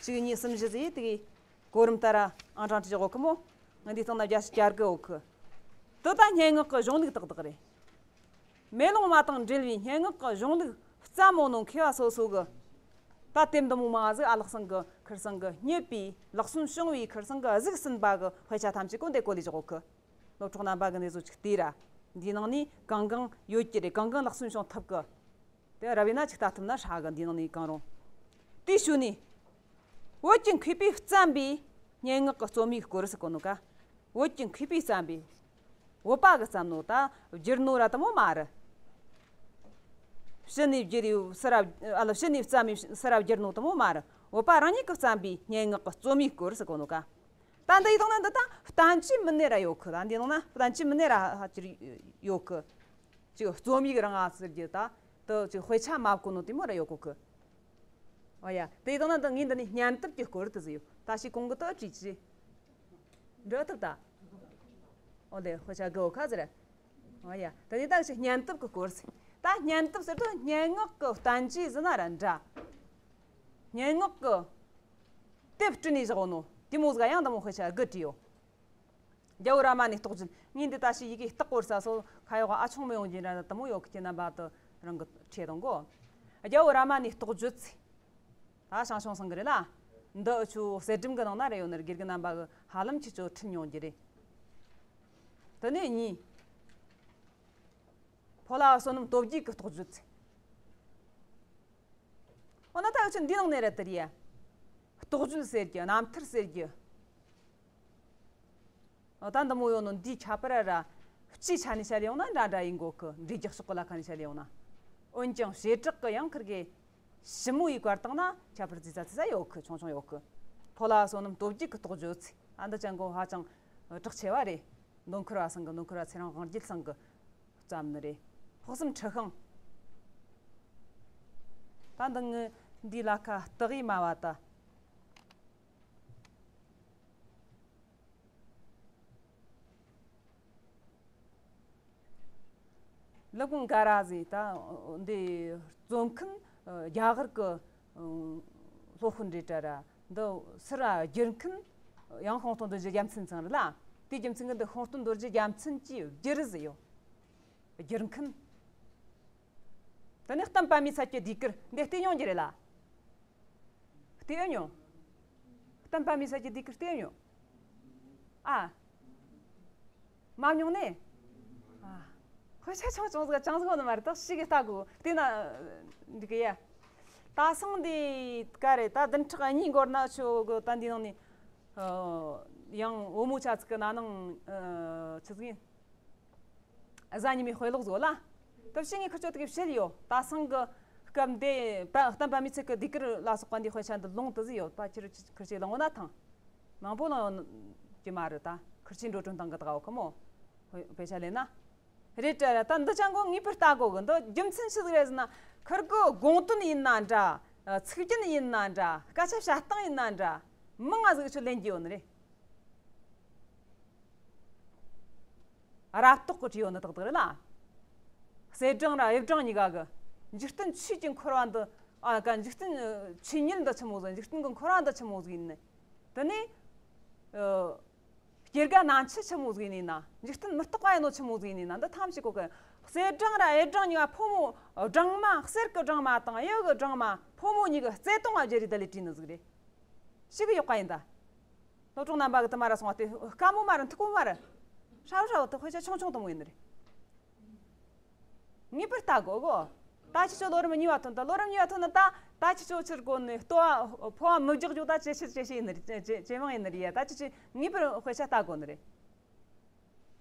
གཅིག་གཉིས་གསུམ་བཞི་ཟིག་དེ་གི་གོ་རིམ་ལྟར་ར་ཨང་གྲངས་བྲིས་ཡོད་གི་མོ། ང་འདི་སྟེང་ན་བརྒྱད་ཅུ་གྱ་དགུ་ཡོད་གི། དེ་ད་སྙན་ངག་གི་གཞུང་ལུགས་ཏག་ཏག་རེད། མེ་ལོང་མ་དང་འབྲེལ་བའི་སྙན་ངག་གི་གཞུང་ལུགས་བརྩམས་མོ་ནོ་མཁས་པ་སོ་སོ་གི། ད་དེབ་འདི་མོ་མང་ཟིག་ཨ་ལགས་ཚང་གི་ཁར་སང་གི་རྙེད་པའི་ལག་སོན་བྱུང་བའི་ཁར་སང་གི་གཟིགས་ཟིན་པ་གི་དཔེ་ཆ་ཐམས་ཅད་ཀོ་འདི་གོ་ལས་བཞག་གི། སློབ་གྲོགས་རྣམ་པ་གི་འདི་ཚོ་ཅིག་བལྟས་ར། འདིའི་ནང་ནས་གང་གང་ཡོད་ཀྱི་རེད། གང་གང་ལག་སོན་བྱུང་ཐུབ་གི། དེ་རབ་ཡིན་ན་ཅིག་ལྟ་ཐུབ་ན་ཧྲ་གི། འདིའི་ནང་ནས་གང་རུང་། དེའི་ཤུལ་ནས། བོད་ཀྱི་མཁས་པས་བརྩམས་པའི་སྙན་ངག་གི་རྩོམ་ཡིག་སྐོར་ཟེར་གོ་ནོ་ཀ། བོད་ཀྱི་མཁས་པས་བརྩམས་པའི། བོད་པ་གིས་བརྩམས་ནོ་ད་བསྒྱུར་ནོ་ར་དེ་མོ་མ་རེད། ཕྱི་ནས་བསྒྱུར་ཡོད་སི་ར། ཨ་ལ་ཕྱི་ནས་བརྩམས་ཡོད་སི་ར་བསྒྱུར་ནོ་དེ་མོ་མ་རེད། བོད་པ་རང་ཉིད་ཀྱིས་བརྩམས་པའི་སྙན་ངག་གི་རྩོམ་ཡིག་སྐོར་ཟེར་གོ་ནོ་ཀ། ད་འདི་ཡི་དང་ན་འདི་ད་བསྟན་བཅོས་མི་སྣ་ར་ཡོད་གི། ད་འདི་ནང་ན་བསྟན་བཅོས་མི་སྣ་ར་ཧ་ཅིར་ཡོད་གི། ཅིག་རྩོམ་ཡིག་རང་ང་ཟེར་རྒྱུ་ད། དེ་ཅིག་དཔེ་ཆ་མ་བཀོད་ནོ་དེ་མོ་ར་ཡོད་གོ་གི། ཨོ་ཡ། དེ་ཡི་དང་ན་ད་ངས་འདི་ནས་སྙན་དེབ་ཀྱི་སྐོར་དེ་ཟིག་ཡོད། ད་ཞིག་གོང་གི་དེ་བྲིས་ཅི། འགྲོ་ཐུབ་ད། ཨོ་ལེ་དཔེ་ཆ་གི་འོ་ཁ་ཟེར། ཨོ་ཡ། ད་ནི་ད་ཞིག་སྙན་དེབ་ཀྱི་སྐོར་ཟིག་ད་སྙན་དེབ་ཟེར་དུས་སྙན་ངག་གི་བསྟན་བཅོས་ཟེར་ན་ར་འདྲ། སྙན་ངག་གི་དེབ་བྲིས་ནས་བཞག་ནོ་དེ་མོ་ཟིག་ཡང་དེ་མོ་དཔེ་ཆ་དགུ་བྲིས་ཡོད། རྒྱལ་བོ་རཱ་མ་ཎའི་རྟོགས་བརྗོད། ངས་འདི་ད་ཞིག་ཡི་གེ་བཏགས་གོ་ས་སོ་ཁ་ཡོག་ཨ་ཆུང་མི་ཡོང་རྒྱུ་འདྲ་དེ་མོ་ཡོད་གི། ཁྱེད་རྣམ་པ་དུ་རང་གི་ཁྲིད་དང་གོ། རྒྱལ་བོ་རཱ་མ་ཎའི་རྟོགས་བརྗོད་ཚེ། ད་ཞང་ཞུང་ཚང་གི་རེད་ལ། འདི་ཨུ་ཆོ་གསེར་སྦྲམ་གི་ནང་ན་རེ་ཡོད་ནི་རེད། དགེ་རྒན་རྣམ་པ་གི་ཧ་ལམ་ཁྱེད་ཆོ་ཁྲིད་མྱོང་རྒྱུ་རེད། དེ་ནས་གཉིས། ཕོ་ལྷ་བསོད་ནམས་སྟོབས་རྒྱས་ཀྱི་རྟོགས་བརྗོད་ཚེ། འོ་ན་ད་ཨུ་ཆོ་འདི་ནང་ནས་རེད་དེ་རེད་ཡ། རྟོགས་བརྗོད་ཟེར་རྒྱུ། རྣམ་ཐར་ཟེར་རྒྱུ། ཨ། ད་འདི་མོ་ཡོད་ནོ་འདིའི་ཁྱད་པར་ར་ར། སྤྱིའི་ཆ་ནས་བཤད་ཡོང་ན་འདྲ་འདྲ་ཡིན་གོ་གི། འགྲེལ་རྒྱག་ཕྱོགས་གི་ལ་ཁ་ནས་བཤད་ཡོང་ན། འོན་ཀྱང་བྱེ་བྲག་གི་ཡང་ཁིར་གི་ཞིབ་མོ་ཡི་བཀར་བཏང་ན་ཁྱད་པར་ཙི་ཙ་ཙི་ཙ་ཡོད་གི། ཆུང་ཆུང་ཡོད་གི། ཕོ་ལྷ་བསོད་ནམས་སྟོབས་རྒྱས་ཀྱི་རྟོགས་བརྗོད་ཚེ། ཨ། འདི་ཅན་གོ་ཧ་ཅང་གྲགས་ཆེ་བ་རེད། མདོ་མཁར་བ་ཚང་གི། མདོ་མཁར་བ་ཚེ་རིང་དབང་རྒྱལ་ཚང་གི་བརྩམས་ནི་རེད། དཔག་བསམ་འཁྲི་ཤིང་། ད་འདི་ངི་འདིའི་ལ་ཁ་སྟག་ཡིས་སྨྲ་བ་ད། ལུག་གུང་ག་ར་ཟེར་ད་འདི་རྩོམ་མཁན་རྒྱ་གར་གི་སློབ་དཔོན་རེད་དྲ་ར། འདི་སུ་ར་བསྒྱུར་མཁན་ཡང་ཤིང་སྟོན་རྡོ་རྗེ་རྒྱལ་མཚན་ཚང་རེད་ལ། དེའི་རྒྱུ་མཚན་གྱིས་འདི་ཤིང་སྟོན་རྡོ་རྗེ་རྒྱལ་མཚན་གྱིས་བསྒྱུར་ཟེར་ཡོད། བསྒྱུར་མཁན། དེ་ནས་གཏམ་པདྨའི་ཚལ་གྱི་ཟློས་གར་འདི་བལྟས་མྱོང་རྒྱུ་རེད་ལ། བལྟས་ཨེ་མྱོང་། གཏམ་པདྨའི་ཚལ་གྱི་ཟློས་གར་བལྟས་ཨེ་མྱོང་། ཨ། མ་མྱོང་ནས། ཨ། དཔེ་ཆ་ཆུང་ཆུང་ཟིག་ཅང་ཟིག་ནི་མ་རེད། ད་ཞིག་གི་ལྟ་དགོས་བལྟས་ན་འགྲིག་གི་ཡ། ད་སང་འདི་ག་རེད། ད་བདུན་ཕྲག་གཉིས་འགོར་ན་ཆོག་གི། ད་འདི་ནང་ནས་ཡང་བུ་མོ་ཆ་ཚིག་གི་ན་ནིང་ཆི་ཟིག་ཡིན། གཟའ་ཉི་མའི་དཔེ་ཀློག་ཟོ་ལ། ད་ཕྱི་ངས་ཁུར་ཆོ་དེ་གི་བཤད་ཡོད། ད་སང་གི་སྐབས་འདི་པ་གཏམ་པདྨའི་ཚལ་གི་ཟློས་གར་ལ་སོགས་པ་འདི་དཔེ་ཆ་འདི་ལོང་དུ་ཟིག་ཡོད་པ། ཁྱེད་ཁུར་ཆོས་ལོང་ན་ཐང་། མང་པོ་ལོང་ཡོད་ཀྱི་མ་རེད། ད་ཁུར་ཆོས་འགྲོ་གྲོན་དང་གི་ད་གའོ་ཁ་མོ། དཔེ་ཆ་ལེན་ན། རེད་དྲ་ར། ད་འདི་ཅང་གོ་ངེས་པར་ལྟ་དགོ་གི། འདི་རྒྱུ་མཚན་ཆི་ཟིག་རེད་ཟེར་ན། ཁུར་གི་དགོངས་དོན་ཡིན་ན་འདྲ། ཚིག་རྒྱན་ཡིན་ན་འདྲ། སྐད་ཆ་བཤད་སྟངས་ཡིན་ན་འདྲ། མང་ང་ཟིག་ཆོ་ལེན་རྒྱུ་ཡོད་ནི་རེད། རབ་རྟོག་གི་བྲིས་ཡོད་ནི་ཏག་ཏག་རེད་ལ། གསེར་སྦྲང་ར་གཡུ་སྦྲང་གཉིས་ཀ་གི་འཇིག་རྟེན་ཆོས་ཀྱི་འཁོར་བ་འདི། ཨ། ག་འཇིག་རྟེན་ཆོས་ཉིད་འདི་ཆི་མོ་ཟིག་འཇིག་རྟེན་གི་འཁོར་བ་འདི་ཆི་མོ་ཟིག་ཡིན་ནི། དེ་ནས་ཨ། སྐྱེ་རྒ་ན་འཆི་ཆི་མོ་ཟིག་ཡིན་ནི་ན། འཇིག་རྟེན་མི་རྟག་པ་ཡིན་ནོ་ཆི་མོ་ཟིག་ཡིན་ནི་ན། འདི་ཐམས་ཅད་གོ་གི། གསེར་སྦྲང་ར་གཡུ་སྦྲང་གཉིས་ཀ་ཕོ་མོ་སྦྲང་མ། གསེར་གི་སྦྲང་མ་དང་གཡུ་གི་སྦྲང་མ་ཕོ་མོ་གཉིས་ཀྱི་བརྩེ་དུང་ང་བརྗེ་རེས་ད་ལས་བྲིས་ནི་ཟིག་རེད། ཞིག་གི་ཡོག་པ་ཡིན་ད། སློབ་གྲོགས་རྣམ་པ་གི་དུ་མ་ར་སོང་བ་དེ་དཀའ་མོ་མ་རེད། མཐུག་པོ་མ་རེད། ཧྲ་བོ་ཧྲ་བོ་དེ་དཔེ་ཆ་ཆུང་ཆུང་དུ་མོ་ཡིན་ནི་རེད། ངེས་པར་ལྟ་དགོ་གོ། ད་ཁྱེད་ཆོ་ལོ་རིམ་གཉིས་པ་ཐོན། ད་ལོ་རིམ་གཉིས་པ་ཐོན་ན་ད་ད་ཁྱེད་ཆོ་ཕྱིར་གོ་ནས་ལྟོ་བ་ཕོ་བ་མི་རྒྱག་རྒྱུ་ད་ཇེ་ཆེ་ཇེ་ཆེ་ཡིན་ནི་རེད། ཇེ་ཇེ་ཇེ་མང་ཡིན་ནི་རེད་ཡ། ད་ཁྱེད་ཆོ་ངེས་པར་དཔེ་ཆ་ལྟ་དགོ་ནི་རེད།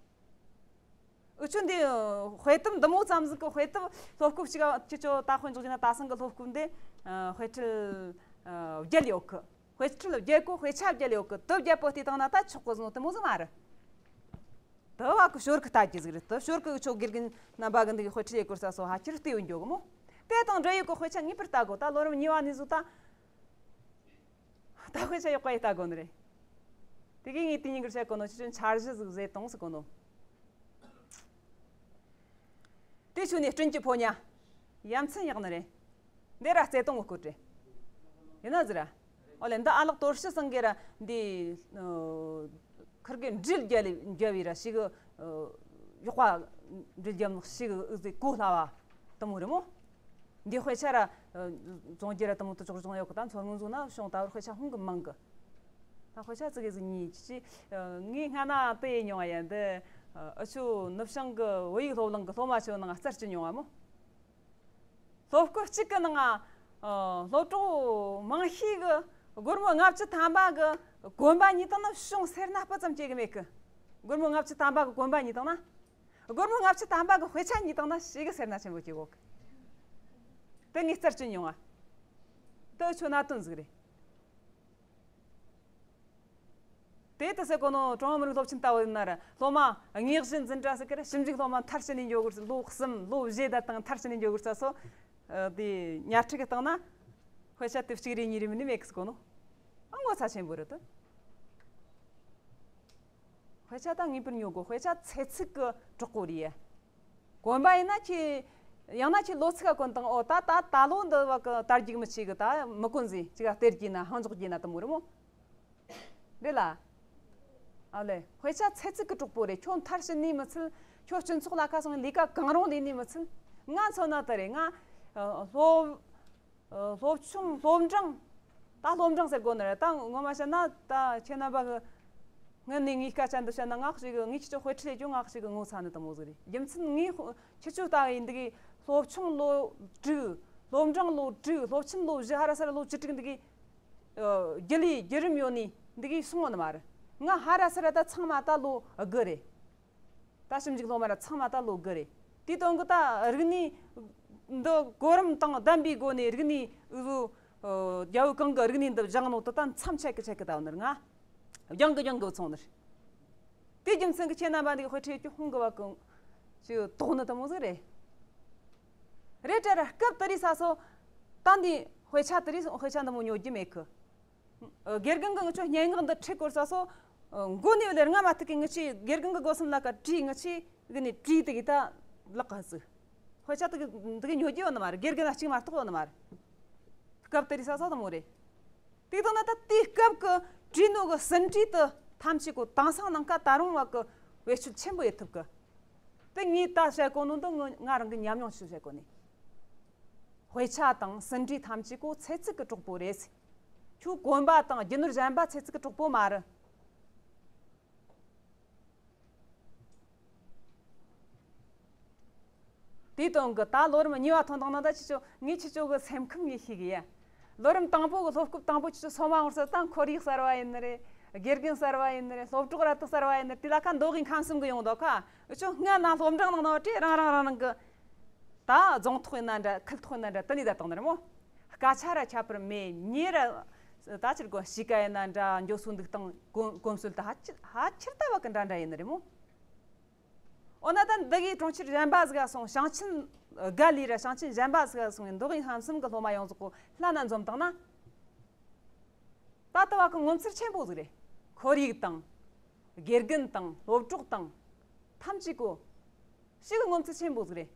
འུ་ཆོ་འདི་དཔེ་དེབ་འདི་མོ་ཙམ་ཟིག་གི་དཔེ་དེབ་སློབ་སྐབས་གཅིག་ཁྱེད་ཆོ་ད་དཔེ་འཇོག་རྒྱུ་ན། ད་སང་གི་སློབ་སྐབས་འདི་དཔེ་ཁྲིད་བརྒྱད་ཡོད་གི། དཔེ་ཁྲིད་བརྒྱད་གོ། དཔེ་ཆ་བརྒྱད་ཡོད་གི། དེབ་བརྒྱད་པོ་དེ་དང་ན་ད་ཆོག་གི་ཟིག་ནོ་དེ་མོ་ཟིག་མ་རེད། དེ་བ་གི་ཞོར་གི་ལྟ་རྒྱུ་ཟིག་རེད། དེ་ཞོར་གི་འུ་ཆོ་དགེ་རྒན་རྣམ་པ་གི་འདི་གི་དཔེ་ཁྲིད་ཡེ་གོ་ས་སོ་ཧ་ཁྱེར་བལྟས་ཡོད་འགྱོ་གི་མོ། དེ་དང་འབྲེལ་ཡོད་གི་དཔེ་ཆ་ངེས་པར་ལྟ་དགོ། ད་ལོ་རིམ་གཉིས་པ་ནས་བཟུང་ད། ད་དཔེ་ཆ་ཡག་པ་ཡེ་ལྟ་དགོ་ནི་རེད། དེ་གི་ངས་དེ་ཉིན་གི་བཤད་གོ་ནོ་ཆུ་ཆུ་འཆར་གཞི་ཟིག་བཟོས་བཏང་ཟེར་གོ་ནོ། དེ་ཆུ་ནས་སྤྲིན་གྱི་ཕོ་ཉ། ཡ་མཚན་ཡག་ནི་རེད། འདི་ར་བརྩེ་དུང་གི་སྐོར་རེད། ཡིན་ན་ཟེར་ར། ཨོ་ལེ། འདི་ཨ་ལགས་དོར་ཞི་སང་གེ་ར་འདི་ཁུར་གི་འབྲེལ་རྒྱལ་རྒྱལ་བའི་ར་ཞིག་ཡག་པ། འབྲེལ་རྒྱལ་ཞིག་ཟིག་གོ་སླ་བ་དེ་མོ་རེད་མོ། འདི་དཔེ་ཆ་ར་རྫོང་རྒྱུ་ར་དེ་མོ་དུ་ཅོག་རྫོང་ཡོད་གི། ད་མཚོ་སྔོན་ཟོ་ན་བྱུང་ད་བར་དཔེ་ཆ་ཧུང་གི་མང་གི། ད་དཔེ་ཆ་ཙི་གེ་ཟིག་ཉིད་ཅི་ཅི་ངས་སྔ་ན་དེ་ཡེ་མྱོང་བ་ཡིན། འདི་ཨུ་ཆོ་ནུབ་བྱང་གི་བོད་ཡིག་སློབ་གླིང་གི་སློབ་མ་ཆོ་ནང་བསྩལ་བཅུག་མྱོང་བ་མོ། སློབ་སྐབས་གཅིག་གི་ནང་ང་སློབ་གྲོགས་མང་ཤོས་གི་སྒོར་མོ་ལྔ་བཅུ་ཐམ་པ་གི་གོན་པ་ཉོས་བཏང་ན་ཅུང་སེར་སྣ་སྤུ་ཙམ་སྐྱེ་གི་མེད་གི། སྒོར་མོ་ལྔ་བཅུ་ཐམ་པ་གི་གོན་པ་ཉོས་བཏང་ན། སྒོར་མོ་ལྔ་བཅུ་ཐམ་པ་གི་དཔེ་ཆ་ཉོས་བཏང་ན་ཞེ་གི་སེར་སྣ་ཆེན་པོ་སྐྱེ་གོ་གི། དེ་ངས་བསྩལ་བཅུག་མྱོང་ང་། དེ་ཁྱོད་གནད་དོན་ཟིག་རེད། དེ་ལྟ་ཟེར་གོ་ནོ། ཀྲུང་དབྱང་མི་རིགས་སློབ་ཆེན་ལྟ་བུ་ཡིན་ན་ར་སློབ་མ་དངོས་གཞི་འཛིན་གྲྭ་ཟེར་གི་ར། ཞིབ་འཇུག་སློབ་མ་མཐར་ཕྱིན་ནས་འགྱོ་དགོས། ལོ་གསུམ་ལོ་བཞི་ད་བཏང་མཐར་ཕྱིན་ནས་འགྱོ་དགོས་ས་སོ། དེ་ཉལ་ཁྲི་གི་སྟེང་ན་དཔེ་ཆ་དེབ་གཅིག་རེ་གཉིས་རེ་མིན་ནི་མེད་གི་ཟེར་གོ་ནོ། ཨ། ངོ་ཚ་ཆེན་པོ་རེད་དོ། དཔེ་ཆ་ད་ངེས་པར་ཉོ་དགོ། དཔེ་ཆ་ཚེ་ཚིག་གི་གྲོགས་པོ་རེད། གོན་པ་ཡིན་ན་ཁྱེད་ ཡང་ན་ཁྱེད་ལོ་ཚིགས་ག་གོན་དང་། ཨོ་ད་ད་ད་ལོ་འདི་བ་གི་དར་རྒྱུག་མི་ཆེ་གི། ད་མི་གོན་ཟེ། ཅི་ག་སྟེར་རྒྱུ་ན་ཧང་འཇོག་རྒྱུ་ན་དུ་མོ་རེད་མོ། རེད་ལ། ཨ་ལེ། དཔེ་ཆ་ཚེ་གཅིག་གི་གྲོགས་པོ་རེད། ཁྱོད་མཐར་ཕྱིན་ནི་མི་ཚད། ཁྱོད་སྤྱི་ཚོགས་ལ་ཁ་སོང་ལས་ཀ་གང་རུང་ལས་ནི་མི་ཚད། ང་མཚོན་ན་དེ་རེད། ང་ཨ་སློབ་ཨ་སློབ་ཆུང་སློབ་འབྲིང་། ད་སློབ་འབྲིང་ཟེར་དགོས་ནི་རེད། ད་ངོ་མ་བཤད་ན་ད་ཁྱེད་རྣམ་པ་གི་སྔོན་ནས་ངའི་སྐད་ཆ་འདི་བཤད་ན། ང་ཞིག་གི་ངའི་ཁྱེད་ཚོ་དཔེ་ཁྲིད་ལས་ཀྱང་ང་ཞིག་གི་ངོ་ཚ་ནི་དུ་མོ་ཟིག་རེད། རྒྱུ་མཚན་ངའི་ཁྱེད་ཚོ་ལྟ་བུ་ཡིན་འདི་གི་སློབ་ཆུང་ལོ་དྲུག། སློབ་འབྲིང་ལོ་དྲུག། སློབ་ཆེན་ལོ་བཞི། ཧ་ར་ས་ར་ལོ་བཅུ་དྲུག་འདི་གི་ཨ་རྒྱུ་ལས་བརྒྱུད་རིམ་ཡོད་ནི་འདི་གི་སོང་བ་ནི་མ་རེད། ང་ཧ་ར་ས་ར་ད་ཚང་མ་ད་ལོ་དགུ་རེད། ད་ཞིབ་འཇུག་སློབ་མ་ར་ཚང་མ་ད་ལོ་དགུ་རེད། དེའི་དོན་གི་ད་རིག་གནས་འདི་གོ་རིམ་དང་ལྡན་པའི་སྒོ་ནས། རིག་གནས་འུ་ཟོ་ཨ་རྒྱལ་པོ་གང་གི་རིག་གནས་འདི་སྦྱངས་ནོ་དེ་ད་མཚམས་ཆད་གི་ཆད་གི་ད་བ་ནི་རེད། ང་སྦྱང་གི་སྦྱང་གི་བུད་སོང་ནི་རེད། དེ་རྒྱུ་མཚན་གི་ཁྱེད་རྣམ་པ་འདི་གི་དཔེ་ཁྲིད་ཀྱི་ཧོང་གི་བ་གི་ཅིག་དོགས་ནི་དུ་མོ་ཟིག་རེད། རེད་དྲ་ར། སྐབས་དེ་རིང་ས་སོ་ད་འདི་དཔེ་ཆ་དེ་རིང་དཔེ་ཆ་འདི་མོ་ཉོ་རྒྱུ་མེད་གི། ཨ་དགེ་རྒན་གི་ངི་ཆོ་སྙན་ངག་འདི་ཁྲིད་སྐོར་ས་སོ་ཨ་མགོ་ནས་ལེར་ང་མ་ཐུག་གི། ངི་ཆོས་དགེ་རྒན་གི་སྒོ་སམ་ལ་ཀ་བྲིས། ངི་ཆོས་གི་ནས་བྲིས་དེ་གི་ད་ལག་ག་ཟིག་དཔེ་ཆ་དེ་གི་འདི་གི་ཉོ་རྒྱུ་ཡོད་ནི་མ་རེད། དགེ་རྒན་ལ་གཅིག་མ་གཏོགས་ཡོད་ནི་མ་རེད། སྐབས་དེ་རིང་ས་སོ་དུ་མོ་རེད། དེ་དང་ན་ད་དེའི་སྐབས་ཀྱི་བྲིས་ནོ་གི་ཟིན་བྲིས་དེ་ཐམས་ཅད་ཀོ་དེང་སང་ནང་ཀ་ད་རུང་བ་གི་བེད་སྤྱོད་ཆེན་པོ་ཡེད་ཐུབ་གི། དེ་ངས་ད་བཤད་གོ་ནོ་འདི་ང་ང་རང་གི་ཉམས་མྱོང་ཞིག་བཤད་གོ་ནི། དཔེ་ཆ་དང་ཟིན་བྲིས་ཐམས་ཅད་ཀོ་ཚེ་གཅིག་གི་གྲོགས་པོ་རེད། ཁྱོད་གོན་པ་དང་རྒྱུ་ནོར་གཞན་པ་ཚེ་གཅིག་གི་གྲོགས་པོ་མ་རེད། དེའི་དོན་གི་ད་ལོ་རིམ་གཉིས་པ་ཐོན་དང་ན། ད་ཁྱེད་ཚོ་ངས་ཁྱེད་ཚོ་གི་སེམས་ཁམས་ངས་ཤེས་གི་ཡ། ལོ་རིམ་དང་པོ་གི་སློབ་སྐབས་དང་པོ་ཁྱེད་ཚོ་སོ་མ་འོང་ས་ད་ཁོར་ཡུག་གསར་བ་ཡིན་ནི་རེད། དགེ་རྒན་གསར་བ་ཡིན་ནི་རེད། སློབ་གྲོགས་ར་ཏི་གསར་བ་ཡིན་ནི་རེད། དེ་ལ་ཁ་མདོ་དབུས་ཁམས་གསུམ་གི་ཡོང་དོ་ཁ། འུ་ཆོ་སྔ་ན་སློབ་འབྲིང་ནང་ནང་བྲིས་རང་རང་རང་རང་གི་ད་རྫོང་ཐོག་ཡིན་ན་འདྲ། ཁུལ་ཐོག་ཡིན་ན་འདྲ། དེ་ནས་ད་བཏང་ནི་རེད་མོ། སྐད་ཆ་ར་ཁྱད་པར་མེད། མྱི་ར་ད་ཕྱིར་གོ་གཤིས་ཀ་ཡིན་ན་འདྲ། འགྱོ་སོ་འདུག་སྟངས་གོམ་གོམས་སྲོལ་ད་ཧ་ཅི་ཧ་ཆེར་ལྟ་བ་གི་འདྲ་འདྲ་ཡིན་ནི་རེད་མོ། འོ་ན་ད་འདི་གི་གྲོང་ཁྱེར་གཞན་པ་ཟིག་ག་སོང་། ཞིང་ཆེན་དགའ་ལི་ར་ཞིང་ཆེན་གཞན་པ་ཟིག་ག་སོང་ཡིན། མདོ་དབུས་ཁམས་གསུམ་གི་སློབ་མ་ཡོངས་རྫོགས་གོ་ལྷན་ན་འཛོམས་བཏང་ན། ད་ལྟ་བ་གི་ངོ་མཚར་ཆེན་པོ་ཟིག་རེད། ཁོར་ཡུག་དང་། དགེ་རྒན་དང་སློབ་གྲོགས་དང་། ཐམས་ཅད་གོ་ཞིག་གི་ངོ་མཚར་ཆེན་པོ་ཟིག་རེད།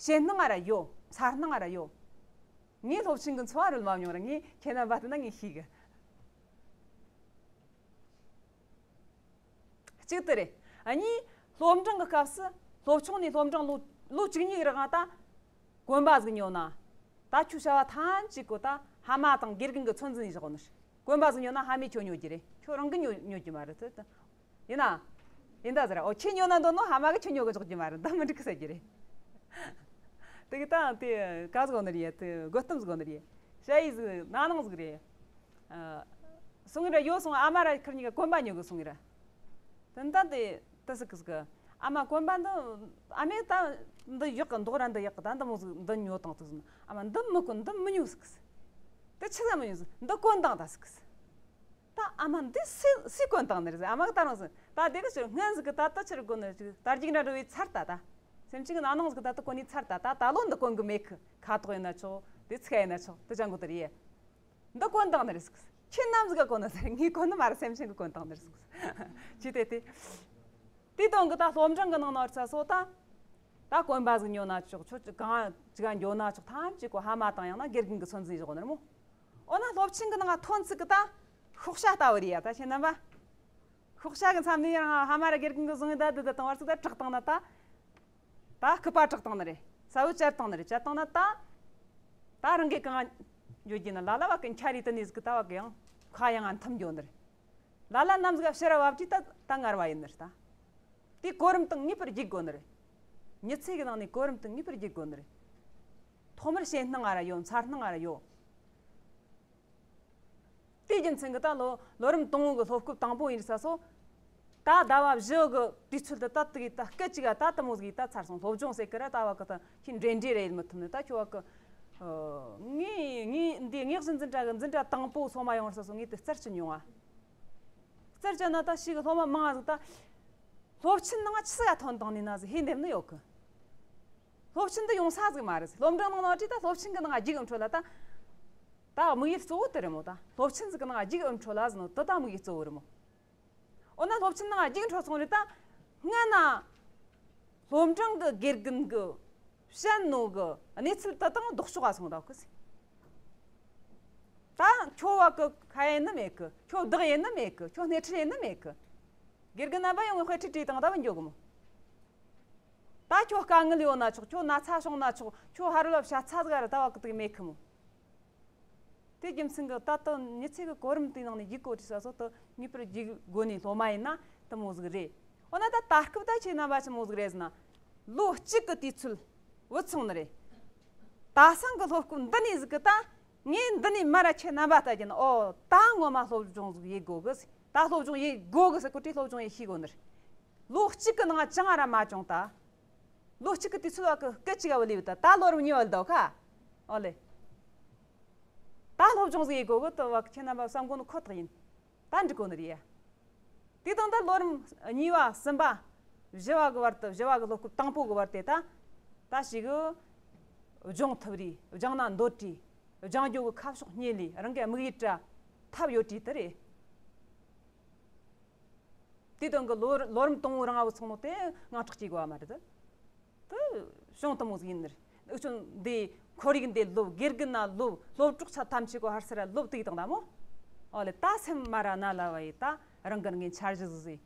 ཞེད་སྣང་ང་ར་ཡོད། མཚར་སྣང་ང་ར་ཡོད། ངའི་སློབ་ཆེན་གི་འཚོ་བ་རོལ་མ་མྱོང་ར་ངས་ཁྱེད་རྣམ་པ་ལྟ་ན་ངས་ཤེས་གི། གཅིག་དེ་རེད། གཉིས། སློབ་འབྲིང་གི་སྐབས་སུ་སློབ་ཆུང་ནས་སློབ་འབྲིང་ལོ་ལོ་བཅུ་གཉིས་རིང་ད་གོན་པ་ཟིག་ཉོ་ན། ད་ཁྱོད་བྱ་བ་ཐམས་ཅད་གོ་ད་ཕ་མ་དང་དགེ་རྒན་གི་ཚོད་འཛིན་ནས་བཞག་ནི་རེད། གོན་པ་ཟིག་ཉོ་ན་ཕ་མས་ཁྱོད་ཉོ་རྒྱུ་རེད། ཁྱོད་རང་གིས་ཉོ་ཉོ་རྒྱུ་མ་རེད་དེ། ཡིན་ན། ཡིན་ད་ཟེར། འོ་ཁྱེད་ཉོ་ན་འདོད་ནོ་ཕ་མ་གིས་ཁྱོད་ཉོ་གི་འཇོག་རྒྱུ་མ་རེད། ད་མི་འགྲིག་གི་ཟེར་རྒྱུ་རེད། དེ་གི་ད་དེ་ག་ཟིག་གོ་ནི་རེད། དེ་དགོད་གཏམ་ཟིག་གོ་ནི་རེད། ཞ་ཡི་ཟིག་ནང་ནང་ཟིག་རེད། ཨ། སོང་ངི་ར་ཡོད་སོང་། ཨ་མ་ར་ཁིར་གཉིས་ཀ་གོན་པ་ཉོ་གི་སོང་ངི་ར། དེ་ད་དེ་ད་ཟིག་གི་ཟིག་གི་ཨ་མ་གོན་པ་འདི། ཨ་མས་ད་འདི་ཡག་གི་མདོག་ར་འདི་ཡག་གི། ད་འདི་མོ་ཟིག་འདི་ཉོ་དང་དུ་ཟིག་ཨ་མ་འདི་མི་གོན། འདི་མི་ཉོ་ཟིག་གི་ཟིག་དེ་ཆི་ཟིག་མི་ཉོ་ཟིག་འདི་གོན་དང་ད་ཟིག་གི་ཟིག་ད་ཨ་མ་འདི་སུས་སུས་གོན་བཏང་ནི་རེད་ཟེར། ཨ་མ་གིས་ད་རང་ཟེར། ད་དེ་གི་ཕྱིར་སྔོན་ཟིག་གི་ད་ད་ཕྱིར་གོན་ནི་ཅིག་དར་རྒྱུག་འདྲ་འགྲོ་བའི་ཚར་ད་ད། སེམས་ཅན་གི་ནང་ནང་ཟིག་གི་ད་ད་གོན་ནི་ཚར་ད། ད་ད་ལོ་འདི་གོན་གི་མེད་གི། ཁ་དོག་ཡིན་ན་ཆོག་དེ་ཚིག་ཡིན་ན་ཆོག་དེ་ཅང་གོ་དེ་རེད། འདི་གོན་བཏང་ནི་རེད་ཟེར། ཁྱེད་ནམ་ཟིག་ག་གོན་ནི་ཟེར། ངས་གོན་ནི་མ་རེད། སེམས་ཅན་གིས་གོན་བཏང་ནི་རེད་ཟེར། ཅི་དེ་དེ། དེའི་དོན་གི་ད་སློབ་འབྲིང་གི་ནང་ན་རྩ་སོ་ད། ད་གོན་པ་ཟིག་ཉོ་ན་ཆོག་ཆོག་གང་ཅི་ག་འགྱོ་ན་ཆོག་ཐམས་ཅད་གོ་ཕ་མ་དང་ཡང་ན་དགེ་རྒན་གི་ཚོད་འཛིན་བཞག་ནི་རེད་མོ། འོ་ན་སློབ་ཆེན་གི་ནང་ཐོན་ཚིག་གི་ད་ཤོག་བྱ་ལྟ་བུ་རེད་ཡ། ད་ཁྱེད་རྣམ་པ། ཤོག་བྱ་གི་མཚམས་ནས་ཡང་ཕ་མ་ར་དགེ་རྒན་གི་བཟུང་ཡི་ད་འདི་ད་བཏང་བར་ཚིག་ད་དྲག་བཏང་ན་ད། ད་སྐུད་པ་དྲག་བཏང་ནི་རེད། ས་བོན་བཅད་བཏང་ནི་རེད། བཅད་བཏང་ན་ད། ད་རང་གི་གང་ཡོད་རྒྱུ་ན་ལ་ལ་བ་གི་འཁྱར་རི་དུ་ནས་ཟིག་ད་བ་གི་ཡང་ཁ་ཡང་ང་འཐམ་འགྱོ་ནི་རེད། ལ་ལ་ནམ་ཟིག་ཕྱི་ར་བབ་ཀྱི་ད་ད་ངར་བ་ཡིན་ནི་རེད་ད། དེ་གོ་རིམ་དང་ངེས་པར་རྒྱུག་དགོ་ནི་རེད། མྱི་ཚེ་གི་ནང་ནས་གོ་རིམ་དང་ངེས་པར་རྒྱུག་དགོ་ནི་རེད། ཐོག་མར་ཞེད་སྣང་ང་ར་ཡོད། མཚར་སྣང་ང་ར་ཡོད། དེའི་རྒྱུ་མཚན་གྱིས་ད་ལོ་ལོ་རིམ་དང་པོ་གི་སློབ་སྐབས་དང་པོ་ཡིན་ས་སོ། ད་ཟླ་བ་བཞི་གི་དུས་ཚོད་དུ་ད་དེ་གི་ད་སྐད་ཅིག་ག་ད་དེ་མོ་ཟིག་ད་ཚར་སོང་། སློབ་སྦྱོང་ཟེར་གི་ར་ད་བ་གི་ད་ཁྱི་འདྲེ་འདྲེ་རེད་མི་ཐུབ་ནི་ད་ཁྱོད་བ་གི། ངས་ངས་འདི་ངས་གཞི་འཛིན་གྲྭ་གི་འཛིན་གྲྭ་དང་པོ་སོ་མ་ཡོང་ས་སོ་ངས་དེ་རྩར་ཅི་མྱོང་ང་། རྩར་ཅི་ན་ད་ཞིག་སློབ་མ་མང་ང་ཟིག་ད་སློབ་ཆེན་ནང་ཆི་ཟིག་ཐོན་བཏང་ནི་ན་ཟིག་ཧེ་འདེམས་ནི་ཡོད་གི། སློབ་ཆེན་དུ་ཡོང་ས་ཟིག་མ་རེད། སློབ་འབྲིང་ནང་ནང་བྲིས་ད་སློབ་ཆེན་གི་ནང་རྒྱུགས་འཕྲོད་ལ་ད། ད་དམིགས་ཡུལ་གཙོ་བོ་དེ་རེད་མོ། ད་སློབ་ཆེན་ཟིག་གི་ནང་རྒྱུགས་འཕྲོད་ལ་ཟིན་ནོ་དེ་ད་དམིགས་ཡུལ་གཙོ་བོ་རེད་མོ། འོ་ན་སློབ་ཆེན་ནང་རྒྱུགས་འཕྲོད་སོང་རེད་ད། སྔ་ན་སློབ་འབྲིང་གི་དགེ་རྒན་གི་ བཤད་ནོ་གི་གནས་ཚུལ་དེ་དང་ལྡོག་ཕྱོགས་ལ་སོང་ད་གི་ཟེར། ད་ཁྱོད་བ་གི་ཁ་ཡེ་ནི་མེད་གི། ཁྱོད་བདག་ཡེ་ནི་མེད་གི། ཁྱོད་སྣེ་ཁྲིད་ཡེ་ནི་མེད་གི། དགེ་རྒན་རྣམ་པ་ཡོང་ངས་དཔེ་ཁྲིད་ཁྲིད་དང་ད་བུད་འགྱོ་གི་མོ། ད་ཁྱོད་དཀའ་ངལ་ཡོད་ན་ཆོག། ཁྱོད་ན་ཚ་བྱུང་ན་ཆོག། ཁྱོད་ཧ་རུ་ལ་བྱ་ཚ་ཟིག་ར་ད་བ་གི་དུག་མེད་གི་མོ། དེ་རྒྱུ་མཚན་གི་ད་ལྟ་མྱི་ཚེ་གི་གོ་རིམ་དེའི་ནང་ནས་ཡིག་གོ་དྲི་ས་སོ་དུ་ངེས་པར་རྒྱུག་དགོས་ནས་སློབ་མ་ཡིན་ན་དུ་མོ་ཟིག་རེད། འོ་ན་ད་ད་སྐབས་ད་ཁྱེད་རྣམ་པ་ཆི་མོ་ཟིག་རེད་ཟེར་ན། ལོ་གཅིག་གི་དུས་ཚོད་བུད་སོང་ནི་རེད། ད་སང་གི་སློབ་སྐབས་འདི་ནས་ཟིག་གི་ད་ངས་འདི་ནས་མར་ར་ཁྱེད་རྣམ་པ་ལྟ་རྒྱུ་ན། ཨོ་ད་ངོ་མ་སློབ་སྦྱོང་ཟིག་ཡེད་དགོ་གི་ཟེར། ད་སློབ་སྦྱོང་ཡེད་དགོ་གི་ཟེར་གོ་དྲིས་སློབ་སྦྱོང་ཡེད་ཤེས་དགོ་ནི་རེད། ལོ་གཅིག་གི་ནང་ཅང་ར་མ་བྱུང་ད། ལོ་གཅིག་གི་དུས་ཚོད་བ་གི་སྐད་ཅིག་ག་བ་ལས་བུད་ད། ད་ལོ་རིམ་གཉིས་བ་ལ་ད་ཁ། ཨོ་ལེ། ད་སློབ་སྦྱོང་ཟིག་ཡེད་དགོ་གི་ད་བ་ཁྱེད་རྣམ་པ་བསམ་གོ་ནི་ཁོ་ཐག་ཡིན། ད་འགྲིག་གོ་ནི་རེད་ཡ། དེ་དང་ད་ལོ་རིམ་གཉིས་པ་གསུམ་པ་བཞི་པ་གི་བར་དུ། བཞི་པ་གི་སློབ་སྐབས་དང་པོ་གི་བར་དེ་ད་ད་ཞིག་གི་སྦྱོང་ཐུབ་རེད། སྦྱང་ན་འདོད་རེད། སྦྱང་རྒྱུ་གི་ཁ་ཕྱོགས་རྙེད་ལེ། རང་གི་དམིགས་ཡུལ་དྲ་ཐབས་ཡོད་རེད་དེ་རེད། དེ་དོན་གི་ལོ་ལོ་རིམ་དང་པོ་རང་བུད་སོང་ནོ་དེ་དངངས་སྐྲག་སྐྱེ་དགོས་པ་མ་རེད། དེ་བྱུང་དུ་མོ་ཟིག་ཡིན་ནི་རེད། འུ་ཆོ་འདི་ཁོར་ཡུག་འདི་སློབ། དགེ་རྒན་ན་སློབ། སློབ་གྲོགས་ཚ་ཐམས་ཅད་གོ་ཧར་སེ་ར་སློབ་དེ་དང་ད་མོ། ཨོ་ལེ། ད་སེམས་མ་ར་ན་ལ་བ་ཡི་ད་རང་གི་ངའི་འཆར་གཞི་ཟིག་ཟིག་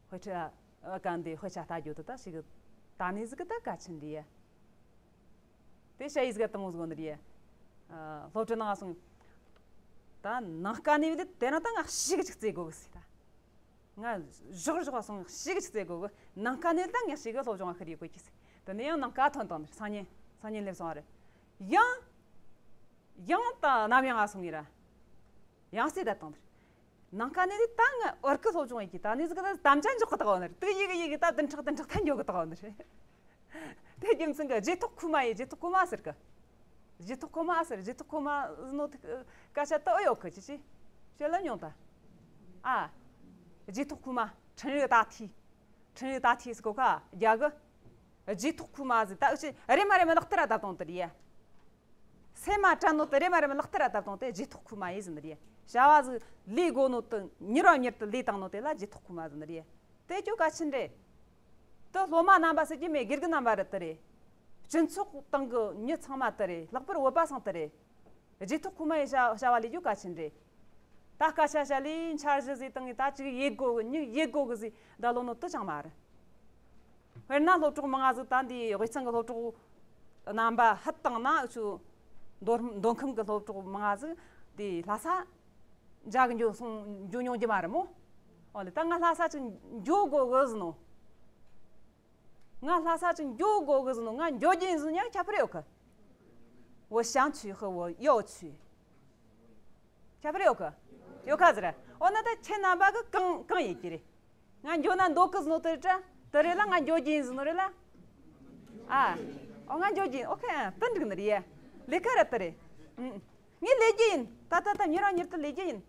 དཔེ་ཁྲིད་ཨ་ག་འདི་དཔེ་ཆ་ལྟ་རྒྱུ་དེ་ད་ཞིག་གི་ད་ནི་ཟིག་གི་ད་གལ་ཆེན་རེད་ཡ། དེ་ཤ་ཡིས་ག་དང་བོ་ཟིག་ནི་རེད། ཨ། སློབ་གྲྭ་ནང་སོང་། ད་ནང་དཀའ་གནད་བས་དེ་ན་ད་ང་ཞིག་གཅིག་བཙལ་དགོ་གི་ཟེར་ད། ང་ཞོག་ཞོག་སོང་ཞིག་གཅིག་བཙལ་དགོ་གི། ནང་དཀའ་གནད་ད་ང་ཞིག་གི་སློབ་སྦྱོང་ང་ཁུར་ཡི་དགོ་གི་ཟེར། དེ་ནས་ཡང་ནང་དཀའ་ཐོན་དང་སང་ཉིན་སང་ཉིན་སླེབས་སོང་བ་རེད། ཡང་ཡང་ད་ནམ་ཡང་ང་སོང་ངེ་ར། ཡང་སེ་ད་དང་དེར། ནང་ཀ་ནས་དེ་ད་ང་ཨོར་ཀི་སློབ་སྦྱོང་ཡེད་ཀྱི་ད་ནི་ཟིག་ད་དམ་བཅའ་འཇོག་གི་ད་བ་ནི་རེད། དུ་ཡི་གི་ཡི་གི་ད་བདུན་ཕྲག་བདུན་ཕྲག་ཐན་འཇོག་གི་ད་བ་ནི་རེད། དེ་རྒྱུ་མཚན་གི་རྗེས་ཐོག་ཁུ་མ་ཡི་རྗེས་ཐོག་ཁུ་མ་ཟེར་གི། རྗེས་ཐོག་ཁུ་མ་ཟེར། རྗེས་ཐོག་ཁུ་མ་ཟེར་ནོ་དེ་སྐད་ཆ་ད་ཨོ་ཡོད་གི་ཅི་ཅི། བཤད་ལ་མྱོང་ད། ཨ། རྗེས་ཐོག་ཁུ་མ་ཁྲིན་རི་ད་ཐི། ཁྲིན་རི་ད་ཐི་ཟེར་གོ་ཁ་རྒྱ་གི། རྗེས་ཐོག་ཁུ་མ་ཟེར་ད་ཨུ་ཅི་རེ་མ་རེ་མ་ལག་ཏི་ར་ད་དང་དེ་རེད་ཡ། སེམས་མ་དྲན་ནོ་དེ་རེ་མ་རེ་མ་ལག་ཏི་ར་ད་བཏང་དེ་རྗེས་ཐོག་ཁུ་མ་ཡིན་ཟིན་རེད། བྱ་བ་ཟིག་ལས་དགོ་ནོ་དེ་མྱུར་བ་མྱུར་དུ་ལས་བཏང་ནོ་དེ་ལ་རྗེས་ཐོག་ཁུ་མ་ཟིན་རེད། དེ་ཅོ་གལ་ཆེན་རེད། དེ་སློབ་མ་རྣམ་པ་ཟེར་གྱི་མེད། དགེ་རྒན་རྣམ་པ་རེད་དེ་རེད། སྤྱི་ཚོགས་སྟེང་གི་མྱི་ཚང་མ་དེ་རེད། ལྷག་པར་བོད་པ་ཚང་དེ་རེད། རྗེས་ཐོག་ཁུ་མ་ཡི་བྱ་བྱ་བ་ལས་ཅོ་གལ་ཆེན་རེད། ད་སྐད་ཆ་བཤད་ལས་འཆར་གཞི་ཟིག་བཏང་ངས་ད་ཅིག་ཡེད་དགོ་གི། མྱི་ཡེད་དགོ་གི་ཟིག་ད་ལོ་ནོ་དེ་ཅང་མ་རེད། དཔེར་ན་སློབ་གྲོགས་མང་ང་ཟིག་ད་འདི་དབུས་གཙང་གི་སློབ་གྲོགས་རྣམ་པ་ཧད་བཏང་ན་ཆུ་མདོ་མདོ་ཁམས་ཀྱི་སློབ་གྲོགས་མང་ང་ཟིག་འདི་ལྷ་ས་འཇག་འགྱོ་སོང་འགྱོ་མྱོང་རྒྱུ་མ་རེད་མོ། ཨོ་ལེ། ད་ང་ལྷ་ས་ཅིག་འགྱོ་དགོ་གི་ཟིན་ནོ། ང་ལྷ་ས་ཅིག་འགྱོ་དགོ་གི་ཟིན་ནོ། ང་འགྱོ་རྒྱུ་ཡིན་ཟིན་ཡང་ཁྱད་པར་ཡོད་གི། 我想去和我要去། ཁྱད་པར་ཡོད་གི། ཡོད་ག་ཟེར། འོ་ན་ད་ཁྱེད་རྣམ་པ་གི་གང་གང་ཡེད་ཀྱི་རེད། ང་འགྱོ་ན་འདོད་གི་ཟེར་ནོ་དེ་རེད་དྲ། དེ་རེད་ལ་ང་འགྱོ་རྒྱུ་ཡིན་ཟེར་ནོ་རེད་ལ། ཨ། ཨོ་ང་འགྱོ་རྒྱུ་ཡིན། ཨོ་ཁེ། ཨ། དེ་འགྲིག་ནི་རེད་ཡ། ལས་ཀ་ར་དེ་རེད། ཨུ། ངས་ལས་རྒྱུ་ཡིན། ད་ད་ད་མྱུར་བ་མྱུར་དུ་ལས་རྒྱུ་ཡིན།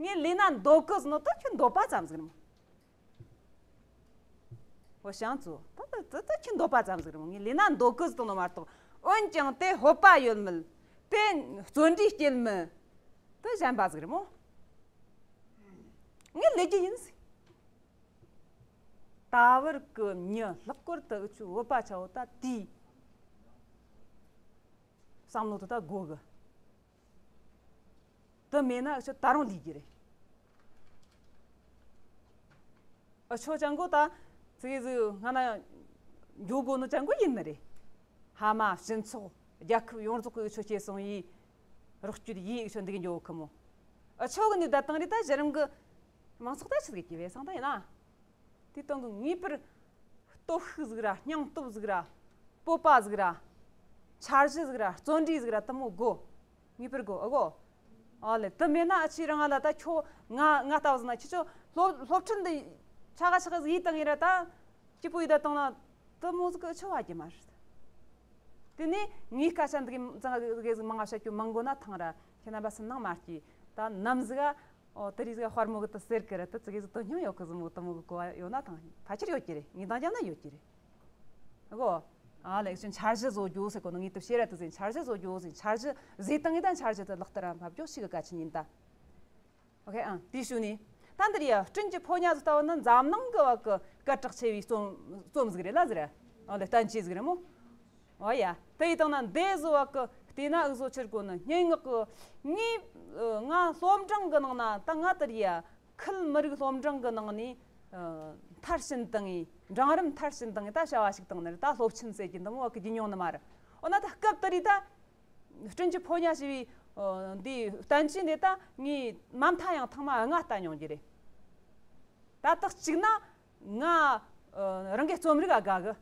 ངས་ལས་ན་འདོད་གི་ཟེར་ནོ་དེ་ཁྱོད་འདོད་པ་ཙམ་ཟིག་རེད་མོ། 我想做། ད་ད་ད་ད་ཁྱོད་འདོད་པ་ཙམ་ཟིག་རེད་མོ། ངས་ལས་ན་འདོད་གི་ཟེར་ནོ་མ་གཏོགས། འོན་ཀྱང་དེ་ཧོ་པ་ཡོད་མེད། དེ་བརྩོན་འགྲུས་སྐྱེད་མེད། དེ་གཞན་པ་ཟིག་རེད་མོ། ངས་ལས་རྒྱུ་ཡིན་ཟེར། ད་བར་གི་མྱི་ལྷག་པར་དུ་འུ་ཆོ་བོད་པ་ཆ་བོ་ད་དེའི་བསམ་བློ་དེ་ད་དགོས་གི། དེ་མེད་ན་འུ་ཆོ་ད་རུང་ལུས་རྒྱུ་རེད། འུ་ཆོ་ཅང་གོ་ད་ཙི་གེ་ཟིག་སྔ་ན་འགྱོ་དགོས་ནི་ཅང་གོ་ཡིན་ནི་རེད། ཕ་མ་སྤྱི་ཚོགས་རྒྱལ་ཁབ་ཡོངས་རྫོགས་ཀྱི་འུ་ཆོ་སྐྱེས་སོང་ཡིས་རོགས་སྐྱོར་ཡིས་འུ་ཆོ་འདི་གི་འགྱོ་གི་མོ། འུ་ཆོ་གི་ནི་ད་དང་རེད། ད་གཞི་རིམ་གི་མང་ཚོགས་ད་ཆི་ཟིག་གི་བས་སང་ད་ཡིན་ན། དེ་དོན་གི་ངེས་པར་སྟོབས་ཤུགས་ཟིག་ར། སྙིང་སྟོབས་ཟིག་ར། སྤོབས་པ་ཟིག་ར། འཆར་གཞི་ཟིག་ར། བརྩོན་འགྲུས་ཟིག་ར་དེ་མོ་དགོ། ངེས་པར་དགོ། ཨ་གོ། ཨ་ལེ། དེ་མེད་ན་འུ་ཆོ་རང་ལ་ད་ཁྱོད་ང་ང་ལྟ་བུ་ཟིག་ན་ཁྱེད་ཆོ་སློབ་སློབ་ཁྲིད་འདི་ཆ་ག་ཆ་ག་ཟིག་ཡིད་དང་ཡིན་ར་ད་སྐྱིད་པོ་ཡིད་ད་བཏང་ན་དེ་མོ་ཟིག་གི་འུ་ཆོ་བ་རྒྱུ་མ་རེད། དེ་ནས་ངའི་སྐད་ཆ་འདི་གི་ཙང་གི་ཟིག་མང་ང་བཤད་རྒྱུ་མང་དགོ་ན་ཐང་ར། ཁྱེད་རྣམ་པ་སུན་སྣང་མ་སྐྱེ། ད་ནམ་ཟིག་ག་ཨོ་དེ་རིགས་ཟིག་དཔར་མོ་གི་དུ་ཟེར་གི་ར། དུ་ཙི་གེ་ཟིག་དོན་སྙིང་ཡོད་གི་ཟིག་མོ་དུ་མོ་གི་གོ་བ་ཡོད་ན་ཐང་ཕལ་ཆེར་ཡོད་ཀྱི་རེད། ངས་འདང་རྒྱབ་ན་ཡོད་ཀྱི་རེད། ཨ་གོ། ཨ་ལེ་ཅིག་འཆར་གཞི་བཟོ་རྒྱུ་ཟེར་གོ་ནོ་ངས་དུ་བཤད་ར་དུ་ཟེར། འཆར་གཞི་བཟོ་རྒྱུ་ཟེར། འཆར་གཞི་ཟེར་སྟངས་ངས་ད་འཆར་གཞི་དུ་ལག་བསྟར་ར་འབབ་རྒྱུ་ཞིག་གི་གལ་ཆེན་ཡིན་ད། ཨོ་ཁེ། ཨ་དེའི་ཤུལ་ནས་ད་འདིར་ཡ་སྤྲིན་གྱི་ཕོ་ཉ་ཟེར་ལྟ་བུ་ནི་འཛམ་གླིང་གི་བ་གི་སྐད་གྲགས་ཆེ་བའི་རྩོམ་རྩོམ་ཟིག་རེད་ལ་ཟེར། ཨོ་ལེ་བསྟན་བཅོས་ཟིག་རེད་མོ། ཨོ་ཡ། དེ་ཡི་སྟེང་ན་འདི་བཟོ་བ་གི་བལྟས་ན་འུ་བཟོ་ཆེར་གོ་ནི་སྙན་ངག་གི། ངས་ང་སློབ་འབྲིང་གི་ནང་ན་ད་ང་དེར་ཡ། ཁུལ་མི་རིགས་སློབ་འབྲིང་གི་ནང་ནས་མཐར་ཕྱིན་བཏང་ངས། འབྲིང་རིམ་མཐར་ཕྱིན་བཏང་ངས་ད་བྱ་བ་ཞིག་བཏང་ནི་རེད། ད་སློབ་ཆེན་ཟེར་གྱི་འདི་མོ་བ་གི་རྒྱུས་མྱོང་ནི་མ་རེད། འོ་ན་ད་སྐབས་དེ་རིགས་ད། སྤྲིན་གྱི་ཕོ་ཉ་ཞེས་པའི་འདིའི་བསྟན་བཅོས་འདི་ད་ངས་མ་མཐའ་ཡང་ཐེངས་མ་ལྔ་ལྟ་མྱོང་གི་རེད། ད་ལྟ་གཅིག་ན་ང་རང་གི་རྩོམ་རིག་ག་དགའ་གི།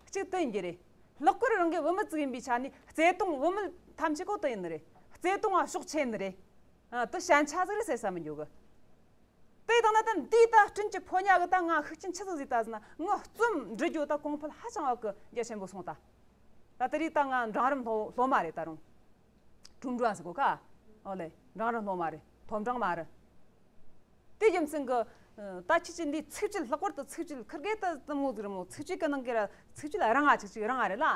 གཅིག་དེ་ཡིན་གྱི་རེད། ལྷག་པར་རང་གི་བུད་མེད་ཅིག་ཡིན་པའི་ཆ་ནས་བརྩེ་དུང་། བུད་མེད་ཐམས་ཅད་ཀོ་དེ་ཡིན་ནི་རེད། བརྩེ་དུང་བ་ཕྱོགས་ཆེ་ནི་རེད། དེ་ཞན་ཆ་ཟིག་རེད་ཟེར་ས་མི་འཇོག་གི། དེ་དང་ན་ད་འདིའི་ད་སྤྲིན་གྱི་ཕོ་ཉ་གི་ད་ང་ཤུགས་རྐྱེན་ཆི་ཟིག་ཟིག་ད་ཟེར་ན། ངའི་རྩོམ་འབྲི་རྒྱུ་ད་གོང་འཕེལ་ཧ་ཅང་བ་གི་རྒྱ་ཆེན་པོ་སོང་ད། ད་དེ་རིགས་ད་ང་འབྲིང་རིམ་སློབ་སློབ་མ་རེད་ད་རུང་། ཀྲུང་ཀྲུང་ཟེར་གོ་ཁ། ཨོ་ལེ། འབྲིང་རིམ་སློབ་མ་རེད། མཐོ་འབྲིང་མ་རེད། དེ་རྒྱུ་མཚན་གི། ད་ཁྱེད་ཀྱི་འདི་ཚིགས་བཅད། ལྷག་པར་དུ་ཚིགས་བཅད་ཁིར་གེ་ད་དུ་མོ་ཟིག་རེད་མོ། ཚིགས་བཅད་གི་ནང་གི་ར་ཚིགས་བཅད་རང་ང་ཅིག་ཅིག་རང་ང་རེད་ལ།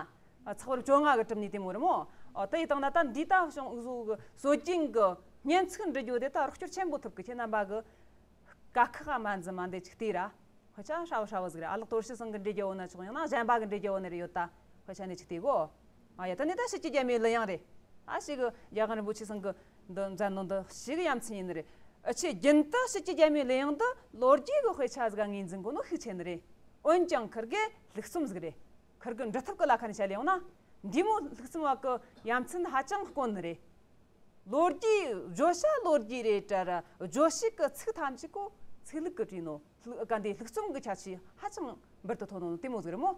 ཚེག་བར་བཅོ་ལྔ་གི་གྲུབ་ནས་དེ་མོ་རེད་མོ། ཨོ་དེ་ཡི་སྟེང་ན་ད་འདི་ད་བྱུང་བཟོ་གི་སྲོལ་རྒྱུན་གི་སྙན་ཚིག་འབྲི་རྒྱུ་དེ་ད་རོགས་སྐྱོར་ཆེན་པོ་ཐུབ་གི། ཁྱེད་རྣམ་པ་གི་དཀའ་ཁག་མ་འཛིན་མ་འདི་ཅིག་བལྟས་ར། དཔེ་ཆ་ཧྲ་བོ་ཧྲ་བོ་ཟིག་རེད། ཨ་ལགས་དོར་ཞི་ཚང་གི་འབྲི་རྒྱུ་བོ་ན་ཆོག་ཡང་ན་གཞན་པ་གི་འབྲི་རྒྱུ་བོ་ནི་རེ་ཡོད་ད། དཔེ་ཆ་ནི་ཅིག་བལྟས་གོ། ཨ་ཡ། ད་ནི་ད་ཕྱི་སྐྱིད་རྒྱལ་མོའི་གླུ་དབྱངས་རེད། ཨ་ཞིག་གི་རྒྱལ་དབང་རིན་པོ་ཆེ་ཚང་གི་འདི་མཛད་ནོ་འདི་ཞིག་གི་ཡ་མཚན་ཡིན་ནི་རེད། ཨ་ཆེ་རྒྱུན་དུ་ཕྱི་སྐྱིད་རྒྱལ་མོའི་གླུ་དབྱངས་འདི་ལོ་རྒྱུས་གི་དཔེ་ཆ་ཟིག་ངོས་འཛིན་གོ་ནོ་ཤུགས་ཆེ་ནི་རེད། འོན་ཀྱང་ཁིར་གེ་ལྷུག་རྩོམ་ཟིག་རེད། ཁིར་གི་འབྲི་ཐབས་གི་ལ་ཁ་ནས་བཤད་ལེ་ཡོང་ན། འདི་མོ་ལྷུག་རྩོམ་བ་གི་ཡ་མཚན་ཧ་ཅང་དཀོན་ནི་རེད། ལོ་རྒྱུས། བརྗོད་བྱ་ལོ་རྒྱུས་རེད་དྲ་ར། བརྗོད་བྱེད་ཀྱི་ཚིག་ཐམས་ཅད་ཀོ་ཚིག་ལྷུག་གི་བྲིས་ནོ། ལྷུག་ག་འདི་ལྷུག་རྩོམ་གྱི་ཁྱད་ཆོས་ཧ་ཅང་འབུར་དུ་ཐོན་ནོ་དེ་མོ་ཟིག་རེད་མོ།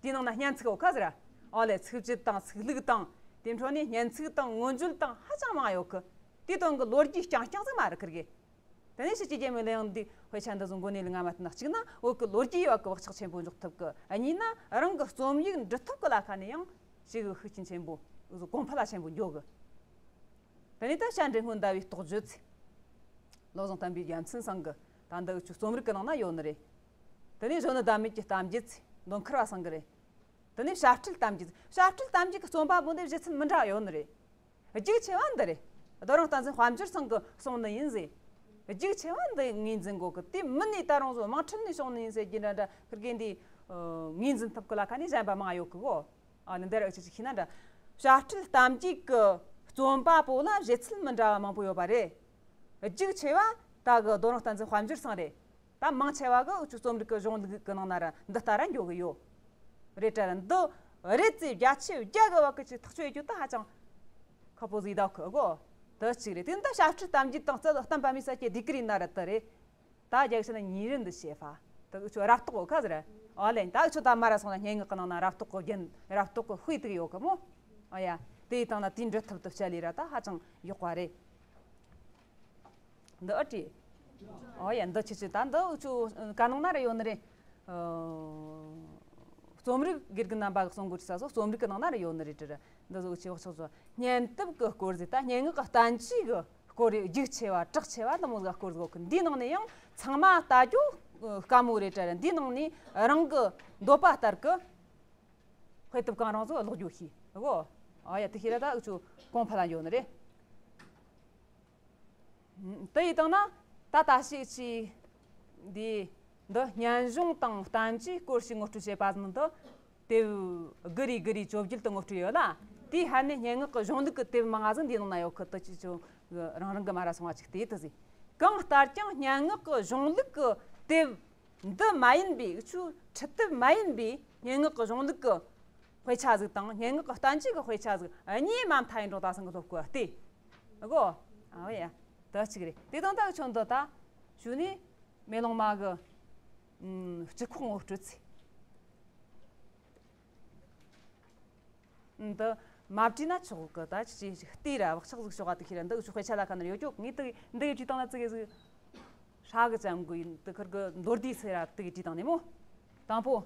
དེའི་ནང་ན་སྙན་ཚིག་འོ་ཁ་ཟེར་ར། ཨོ་ལེ། ཚིགས་བཅད་དང་ཚིག་ལྷུག་དང་། དེ་འཕྲོ་ནས་སྙན་ཚིག་དང་མངོན་བརྗོད་དང་ཧ་ཅང་མང་ཡོད་གི། དེའི་དོན་གི་ལོ་རྒྱུས་རྐྱང་རྐྱང་ཟིག་མ་རེད་ཁིར་གི། དེ་ནས་ཕྱི་སྐྱིད་རྒྱལ་མོའི་གླུ་དབྱངས་འདི་དཔེ་ཆ་འདི་ཚོ་མགོ་ནས་ལ་ང་མ་བསྟན་ན། གཅིག་ན་བོད་ཀྱི་ལོ་རྒྱུས་བ་གི་བག་ཆགས་ཆེན་པོ་འཇོག་ཐུབ་གི། གཉིས་ན་རང་གི་རྩོམ་ཡིག་འབྲི་ཐབས་གི་ལ་ཁ་ནས་ཡང་ཞིག་གི་ཤུགས་རྐྱེན་ཆེན་པོ། གོང་འཕེལ་ལ་ཆེན་པོ་འགྱོ་གི། དེ་ནས་ད་བྱ་འབྲི་སྔོན་ཟླ་བའི་རྟོགས་བརྗོད་ཚེ། བློ་བཟང་བསྟན་པའི་རྒྱལ་མཚན་ཚང་གི་ད་འདི་འུ་ཆོ་རྩོམ་རིག་གི་ནང་ན་ཡོད་ནི་རེད། དེ་ནས་གཞོན་ནུ་ཟླ་མེད་ཀྱི་གཏམ་རྒྱུད་ཚེ། མདོ་མཁར་བ་ཚང་གི་རེད། དེ་ནས་བྱ་སྤྲེལ་གཏམ་རྒྱུད། བྱ་སྤྲེལ་གཏམ་རྒྱུད་ཀྱི་རྩོམ་པ་པོ་འདི་བཞེད་ཚུལ་མི་འདྲ་བ་ཡོད་ནི་རེད། རྒྱུགས་ཆེ་བ་འདི་རེད། རྡོ་རིང་བསྟན་འཛིན་དཔལ་འབྱོར་ཚང་གི་གསུང་ནི་ཡིན་ཟེར། རྒྱུགས་ཆེ་བ་འདི་ངོས་འཛིན་དགོས་གི། དེ་མིན་ནས་ད་རུང་བཟོ་དམངས་ཁྲོད་ནས་བྱུང་ནི་ཡིན་ཟེར་རྒྱུ་འདྲ་འདྲ་ཁིར་གེ་འདི་ངོས་འཛིན་ཐུབ་གི་ལ་ཁ་ནས་གཞན་པ་མང་ཡོད་གི་གོ། ཨ་ནི་འདི་ར་ཅིག་ཅིག་ཤེས་ན་འདྲ། བྱ་སྤྲེལ་གཏམ་རྒྱུད་ཀྱི་རྩོམ་པ་པོ་ལ་བཞེད་ཚུལ་མི་འདྲ་བ་མང་པོ་ཡོད་པ་རེད། རྒྱུགས་ཆེ་བ་ད་གི་རྡོ་རིང་བསྟན་འཛིན་དཔལ་འབྱོར་ཚང་རེད། ད་མང་ཆེ་བ་གི་འུ་ཆོ་རྩོམ་རིག་གི་གཞུང་ལུགས་གི་ནང་ན་ར་འདི་ལྟ་ར་འགྱོ་གི་ཡོད། རེད་དྲ་ར་འདི་རེད་ཙེ་བརྒྱ་ཆ་བརྒྱ་གི་བ་གི་ཅིག་ཐག་གཅོད་རྒྱུ་ད་ཧ་ཅང་ཁག་པོ་ཟིག་ད་གི་གོ། དེ་གཅིག་རེད། དེ་འདི་བྱ་སྤྲེལ་གཏམ་རྒྱུད་དང་རྩ་བ་གཏམ་པ་མི་ས་ཀྱི་སྡེ་ཀི་རི་ན་ར་དེ་རེད། ད་རྒྱ་གི་ཆ་ན་ཉིན་རེ་འདི་བཤད་པ། ད་འུ་ཆོ་རབ་རྟོག་གི་ཁ་ཟེར། ཨོ་ལེ། ད་འུ་ཆོ་ད་མ་ར་སོང་ན་སྙན་ངག་གི་ནང་ན་རབ་རྟོག་གི་རྒྱན། རབ་རྟོག་གི་དཔེ་དེ་ཡོད་གི་མོ། ཨོ་ཡ། དེའི་སྟེང་ན་དེའི་འབྲི་ཐབས་དེ་བཤད་ལས་ར་ད་ཧ་ཅང་ཡག་པ་རེད། འདི་ཨ་བྲིས། ཨོ་ཡ། འདི་ཁྱེད་ཀྱི་ད་འདི་འུ་ཆོ་ག་ནང་ན་ར་ཡོད་ནི་རེད། ཨ། རྩོམ་རིག་དགེ་རྒན་རྣམ་པ་གི་གསུང་གི་ས་སོ་རྩོམ་རིག་གི་ནང་ན་ར་ཡོད་ནི་རེད་དྲ། འདི་ཟོ་ཆེ་བག་ཆགས་ཟོ། སྙན་དེབ་གི་སྐོར་ཟིག་ད་སྙན་ངག་གི་བསྟན་བཅོས་གི་སྐོར་རེ་རྒྱུགས་ཆེ་བ་གྲགས་ཆེ་བ་འདི་མོ་ཟིག་སྐོར་ཟིག་གི། འདིའི་ནང་ནས་ཡང་ཚང་མ་ལྟ་རྒྱུ་དཀའ་མོ་རེད་དྲ། འདིའི་ནང་ནས་རང་གི་འདོད་པ་ལྟར་གི་དཔེ་དེབ་གང་རུང་ཟིག་ཀློག་རྒྱུ་ཤེས་གོ། ཨ་ཡ། དེ་ཤེས་ར་ད་འུ་ཆོ་གོང་འཕེལ་ལ་འགྱོ་ནི་རེད། དེ་ཡི་སྟེང་ན་ད་ལྟ་ཞིག་ཅིག་འདི་འདི་སྙན་གཞུང་དང་བསྟན་བཅོས་སྐོར་ཞིག་ངོ་སྤྲོད་བྱེད་པ་ཟིན་དུ་དེབ་དགུ་རེ་དགུ་རེ་བཅོ་བརྒྱད་དུ་ངོ་སྤྲོད་ཡོད་ལ། དེའི་ཧ་ནས་སྙན་ངག་གི་གཞུང་ལུགས་ཀྱི་དེབ་མང་ང་ཟིག་འདིའི་ནང་ན་ཡོད་ཁུ་དུ་ཅི་ཅུ་རང་རང་གི་མ་ར་སོང་བ་ཅིག་དེ་དུ་ཟིག། གང་ལྟར་ཀྱང་སྙན་ངག་གི་གཞུང་ལུགས་ཀྱི་དེབ་འདི་མ་ཡིན་པའི་འུ་ཆོའི་ཁྲིད་དེབ་མ་ཡིན་པའི་སྙན་ངག་གི་གཞུང་ལུགས་ཀྱི་དཔེ་ཆ་ཟིག་དང་སྙན་ངག་གི་བསྟན་བཅོས་ཀྱི་དཔེ་ཆ་ཟིག་གཉིས་མ་མཐའ་ཡིན་འགྲོ་ད་སང་གི་སློབ་གོ་སྟེ། གོ། ཨོ་ཡ། ད་གཅིག་རེད། དེ་དང་ད་འུ་ཆོ་འདི་ད་ཞུ་ནས་མེ་ལོང་མ་གི་སྤྱི་ཁོག་ངོ་སྤྲོད་ཚེ། འདི་མ་བྲིས་ན་ཆོག་གི། ད་ཅི་ཅི་ལྟོས་ར་བག་ཆགས་ཟིག་ཤོག་ག་དེ་ཤེས་ར། འདི་འུ་ཆོ་དཔེ་ཆ་ལ་ཁ་ན་ཡོད་ཀྱོག། ངས་དེ་འདི་ཡི་བྲིས་སྟངས་ལ་ཙི་གེ་ཟིག་ཧྲ་གི་ཅམ་གི་ཡིན། དེ་ཁར་གི་མདོར་བསྡུས་ཚེ་ར་དེ་གི་བྲིས་སྟངས་ནས་མོ། དང་པོ།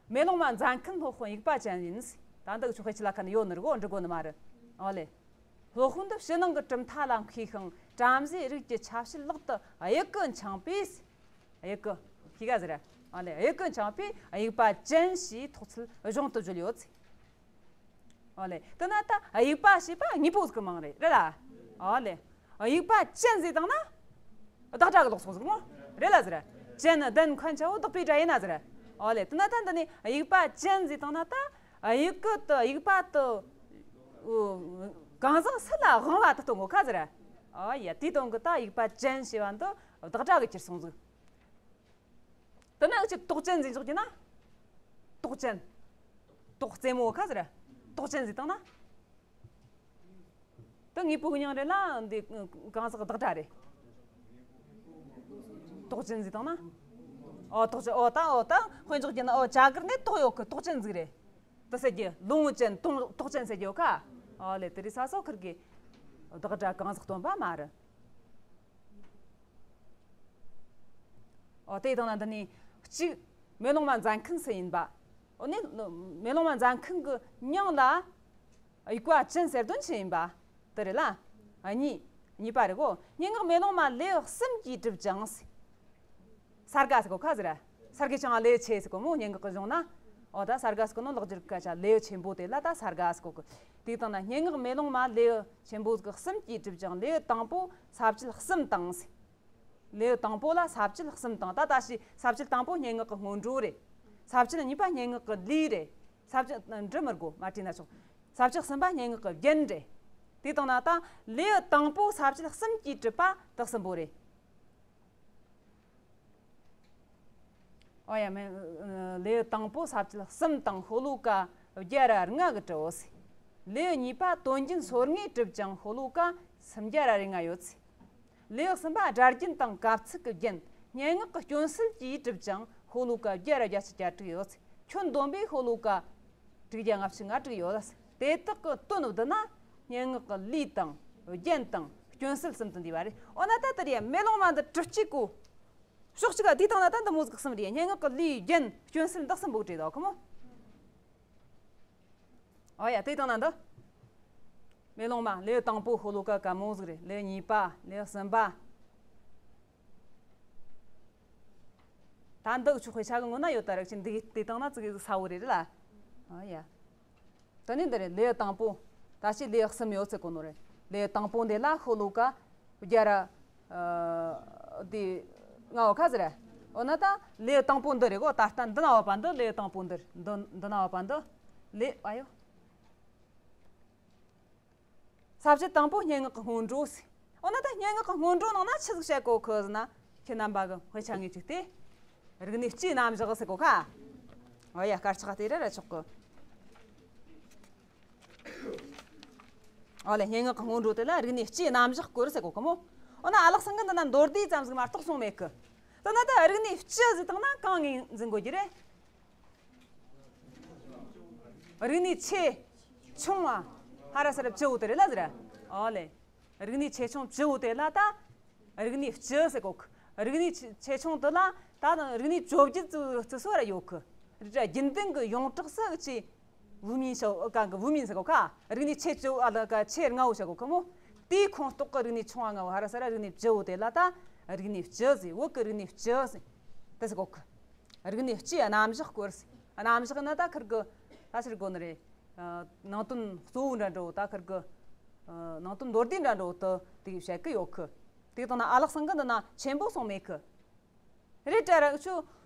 མེ་ལོང་མ་མཛད་མཁན་སློབ་དཔོན་དབྱུག་པ་ཅན་ཡིན། ད་འདི་འུ་ཆོ་དཔེ་ཆ་ལ་ཁ་ན་ཡོད་ནི་རེད་གོ། འབྲི་དགོས་ནི་མ་རེད། ཨོ་ལེ། སློབ་དཔོན་འདི་ཕྱི་ནང་གི་གྲུབ་མཐའ་ལ་མཁས་ཤིང་བྲམ་ཟེའི་རིགས་ཀྱི་ཆ་བྱད་ལག་ཏུ་གཡུག་གི་འཆང་པས། གཡུག་གི་ཤེས་ག་ཟེར། ཨ་ལེ། གཡུག་གི་འཆང་པས་དབྱུག་པ་ཅན་ཞེས་ཐོགས་ཚུལ་གཞུང་དུ་བརྗོད་ཡོད་ཚེ། ཨ་ལེ། དེ་ན་ད་དབྱུག་པ་ཞེས་པ་དངོས་པོ་ཟིག་གི་མིང་རེད། རེད་ལ། ཨ་ལེ། དབྱུག་པ་ཅན་ཟེར་བཏང་ན་བདག་སྒྲ་གི་ལོག་སོང་ཟིག་མོ། རེད་ལ་ཟེར། ཅན་ནི་ལྡན་མཁན་ཆ་བོ་བདག་པོའི་སྒྲ་ཡིན་ན་ཟེར། ཨ་ལེ། དེ་ན་ད་འདི་ནི་དབྱུག་པ་ཅན་ཟེར་བཏང་ན་ད། ཨ། དབྱུག་གུ་དེ་དབྱུག་པ་དེ། ཨོ། གང་ཟག་སུ་ལ་དབང་བ་དེ་སྟོན་གོ་ཁ་ཟེར། ཨོ་ཡ། དེའི་དོན་གི་ད་དབྱུག་པ་ཅན་ཞེས་པ་འདི་བདག་སྒྲ་གི་ཁྱེར་སོང་ཟིག་དེ་ན་འུ་ཆོས་ཏོག་ཅན་ཟེར་འཇོག་རྒྱུ་ན། ཏོག་ཅན། ཏོག་རྩེ་མོ་ཁ་ཟེར། ཏོག་ཅན་ཟེར་བཏང་ན། དེ་དངོས་པོ་གི་མྱིང་རེད་ལ་འདི་གང་ཟག་བདག་སྒྲ་རེད། ཏོག་ཅན་ཟེར་བཏང་ན། ཨོ་ཏོག་ཅན། ཨོ་ད་ཨོ་ད་དཔེ་འཇོག་རྒྱུ་ན། ཨོ་བྱ་གར་ནས་ཏོག་ཡོད་གི། ཏོག་ཅན་ཟིག་རེད། དེ་ཟེར་རྒྱུ་ལོང་ཅན་ཏོག་ཏོག་ཅན་ཟེར་རྒྱུ་ཡོད་ཁ། ཨོ་ལེ། དེ་རིགས་ས་སོ་ཁིར་གི་བདག་སྒྲ་གང་ཟག་སྟོན་པ་མ་རེད། ཨོ་དེ་དང་ན་འདི་ནི་གཅིག་མེ་ལོང་མ་མཛད་མཁན་སུ་ཡིན་པ། ཨོ་ནི་མེ་ལོང་མ་མཛད་མཁན་གི་མྱིང་ལ་དབྱུག་པ་ཅན་ཟེར་དོན་ཆི་ཡིན་པ། དེ་རེད་ལ། ཨ་གཉིས། གཉིས་པ་རེད་གོ། སྙན་ངག་མེ་ལོང་མ་ལེའུ་གསུམ་གྱིས་གྲུབ་ཅིང་། སརྒ་ཟེར་གོ་ཁ་ཟེར། སརྒ་ཅང་ལེའུ་ཆེ་ཟེར་གོ་མོ། སྙན་ངག་གི་གཞུང་ན། ཨོ་ད་སརྒ་ཟེར་གོ་ནོ་ལེགས་སྦྱར་སྐད་ཆ་ལེའུ་ཆེན་པོ་དེ་ལ་ད་སརྒ་ཟེར་གོ་གི། དེ་དང་ན་སྙན་ངག་མེ་ལོང་མ་ལེའུ་ཆེན་པོ་གསུམ་གྱིས་གྲུབ་ཅིང་། ལེའུ་དང་པོ་ས་བཅད་གསུམ་དང་། ལེའུ་དང་པོ་ལ་ས་བཅད་གསུམ་དང་། ད་ད་ཞིག་ས་བཅད་དང་པོ་སྙན་ངག་གི་སྔོན་འགྲོ་རེད། ས་བཅད་གཉིས་པ་སྙན་ངག་གི་ལུས་རེད། ས་བཅད་འབྲི་མི་དགོས། མ་བྲིས་ན་ཆོག་ས་བཅད་གསུམ་པ་སྙན་ངག་གི་རྒྱན་རེད། དེ་དང་ན་ད་ལེའུ་དང་པོ་ས་བཅད་གསུམ་གྱིས་གྲུབ་པ་དེ་གསུམ་པོ་རེད། ཨོ་ཡ་མེ། ལེའུ་དང་པོ་ས་བཅད་གསུམ་དང་། ཤོ་ལོ་ཀ་བརྒྱ་ར་ལྔ་གིས་གྲུབ་བོ་ཟེར། ལེའུ་གཉིས་པ་དོན་རྒྱན་སོ་ལྔས་གྲུབ་ཅིང་། ཤོ་ལོ་ཀ་སུམ་བརྒྱ་ར་རེ་ལྔ་ཡོད་ཟེར། ལེའུ་གསུམ་པ་སྒྲ་རྒྱན་དང་གབ་ཚིག་གི་རྒྱན། སྙན་ངག་གི་སྐྱོན་སེལ་གྱིས་གྲུབ་ཅིང་། ཤོ་ལོ་ཀ་བརྒྱ་ར་བརྒྱད་ཅུ་གྱ་དྲུག་ཡོད་ཟེར། ཁྱོན་བསྡོམས་པས་ཤོ་ལོ་ཀ་དྲུག་བརྒྱ་ལྔ་བཅུ་ང་དྲུག་ཡོད་ཟེར། དེ་དག་གི་དོན་བསྡུ་ན་སྙན་ངག་གི་ལུས་དང་རྒྱན་དང་སྐྱོན་སེལ་གསུམ་དུ་འདུས་པ་རེད། འོ་ན་ད་དེ་རེད། མེ་ལོང་མ་འདི་གྲུབ་གཅིག་གོ། ཕྱོགས་གཅིག་ག་དེའི་སྟེང་ན་ད་འདི་མོ་ཟིག་གསུམ་རེད། སྙན་ངག་གི་ལུས་རྒྱན་སྐྱོན་སེལ་འདི་གསུམ་པོ་བྲིས་དོ་ཁོ་མོ། ཨོ་ཡ། དེའི་སྟེང་ན་འདི་མེ་ལོང་མ་ལེའུ་དང་པོ་ཤོ་ལོ་ཀ་ག་མོ་ཟིག་རེད། ལེའུ་གཉིས་པ། ལེའུ་གསུམ་པ། ད་འདི་ཆོག་དཔེ་ཆ་གི་ངོ་ན་ཡོད་ད་རེད། ཅི་འདི་དེའི་སྟེང་ན་ཙི་གེ་ཟིག་ས་བོ་རེད་ལ། ཨོ་ཡ། ད་ནི་འདི་རེད། ལེའུ་དང་པོ། ད་ཅི་ལེའུ་གསུམ་ཡོད་ཚེ་གོ་ནོ་རེད། ལེའུ་དང་པོ་འདི་ལ་ཤོ་ལོ་ཀ་བརྒྱ་ར། ཨ། འདི་ལྔ་བོ་ཁ་ཟེར། འོ་ན་ད་ལེའུ་དང་པོ་འདི་རེད་གོ། ད་ལྟ་འདི་ན་བ་པ་འདི་ལེའུ་དང་པོ་འདི་རེད། འདི་འདི་ན་བ་པ་འདི་ལེའུ་ཨ་ཡོ། ས་བཅད་དང་པོ་སྙན་ངག་གི་སྔོན་འགྲོ་ཟེར། འོ་ན་ད་སྙན་ངག་གི་སྔོན་འགྲོ་ནང་ན་ཆི་ཟིག་བཤད་གོ་ཁི་ཟེར་ན། ཁྱེད་རྣམ་པ་གི་དཔེ་ཆ་ངོས་བཅུག་སྟེ། རིག་གནས་སྤྱིའི་རྣམ་གཞག་ཟེར་གོ་ཁ། འོ་ཡ། དཀར་ཆག་དེ་ར་ར་ཆོག་གི། ཨོ་ལེ། སྙན་ངག་གི་སྔོན་འགྲོ་དེ་ལ་རིག་གནས་སྤྱིའི་རྣམ་གཞག་སྐོར་ཟེར་གོ་གི་མོ། འོ་ན་ཨ་ལགས་ཚང་གིས་འདི་ན་མདོར་བསྡུས་ཙམ་ཟིག་མ་གཏོགས་གསུངས་མེད་གི། དེ་ན་ད་རིག་གནས་སྤྱི་ཟེར་བཏང་ན་གང་ངོས་འཛིན་དགོས་རྒྱུ་རེད། རིག་གནས་ཆེ་ཆུང་བ་ཧ་ར་ས་ར་བཅུ་བོ་དེ་རེད་ལ་ཟེར། ཨོ་ལེ། རིག་གནས་ཆེ་ཆུང་བཅུ་བོ་དེ་ལ་ད་རིག་གནས་སྤྱི་ཟེར་གོ་གི། རིག་གནས་ཆེ་ཆེ་ཆུང་དེ་ལ་ད་རིག་གནས་བཅོ་བརྒྱད་བརྩི་བརྩི་སྲོལ་ར་ཡོད་གི། རེད་དྲ། རྒྱུན་ལྡན་གི་ཡོངས་གྲགས་སུ་ཅི། བུད་མེད་ཤོ་ཀ་གི་བུད་མེད་ཟེར་གོ་ཁ། རིག་གནས་ཆེ་བཅུ་ཨ་ལ་ཀ་ཆེ་ལྔ་བོ་ཟེར་གོ་ཁ་མོ། དེའི་ཁོངས་གཏོགས་གི་རིག་གནས་ཆུང་བ་ལྔ་བོ་ཧ་ར་ས་ར་རིག་གནས་བཅུ་བོ་དེ་ལ་ད་རིག་གནས་སྤྱི་ཟེར། བོད་གི་རིག་གནས་སྤྱི་ཟེར། དེ་ཟེར་གོ་ཁ། རིག་གནས་སྤྱིའི་རྣམ་གཞག་སྐོར་ཟེར། རྣམ་གཞག་ན་ད་ཁིར་གི་ད་ཕྱིར་གོ་ནི་རེད། ཨ། ནང་དོན་གཙོ་བོ་འདྲ་འདྲ་བོ་ད་ཁིར་གི། ཨ། ནང་དོན་མདོར་བསྡུས་འདྲ་འདྲ་བོ་དེ་དེ་བཤད་གི་ཡོད་ཁི། དེ་དང་ན་ཨ་ལགས་ཚང་གིས་འདི་ན་ཆེན་པོ་གསུངས་མེད་ཁི། རེད་དྲ་ར་ཆོ།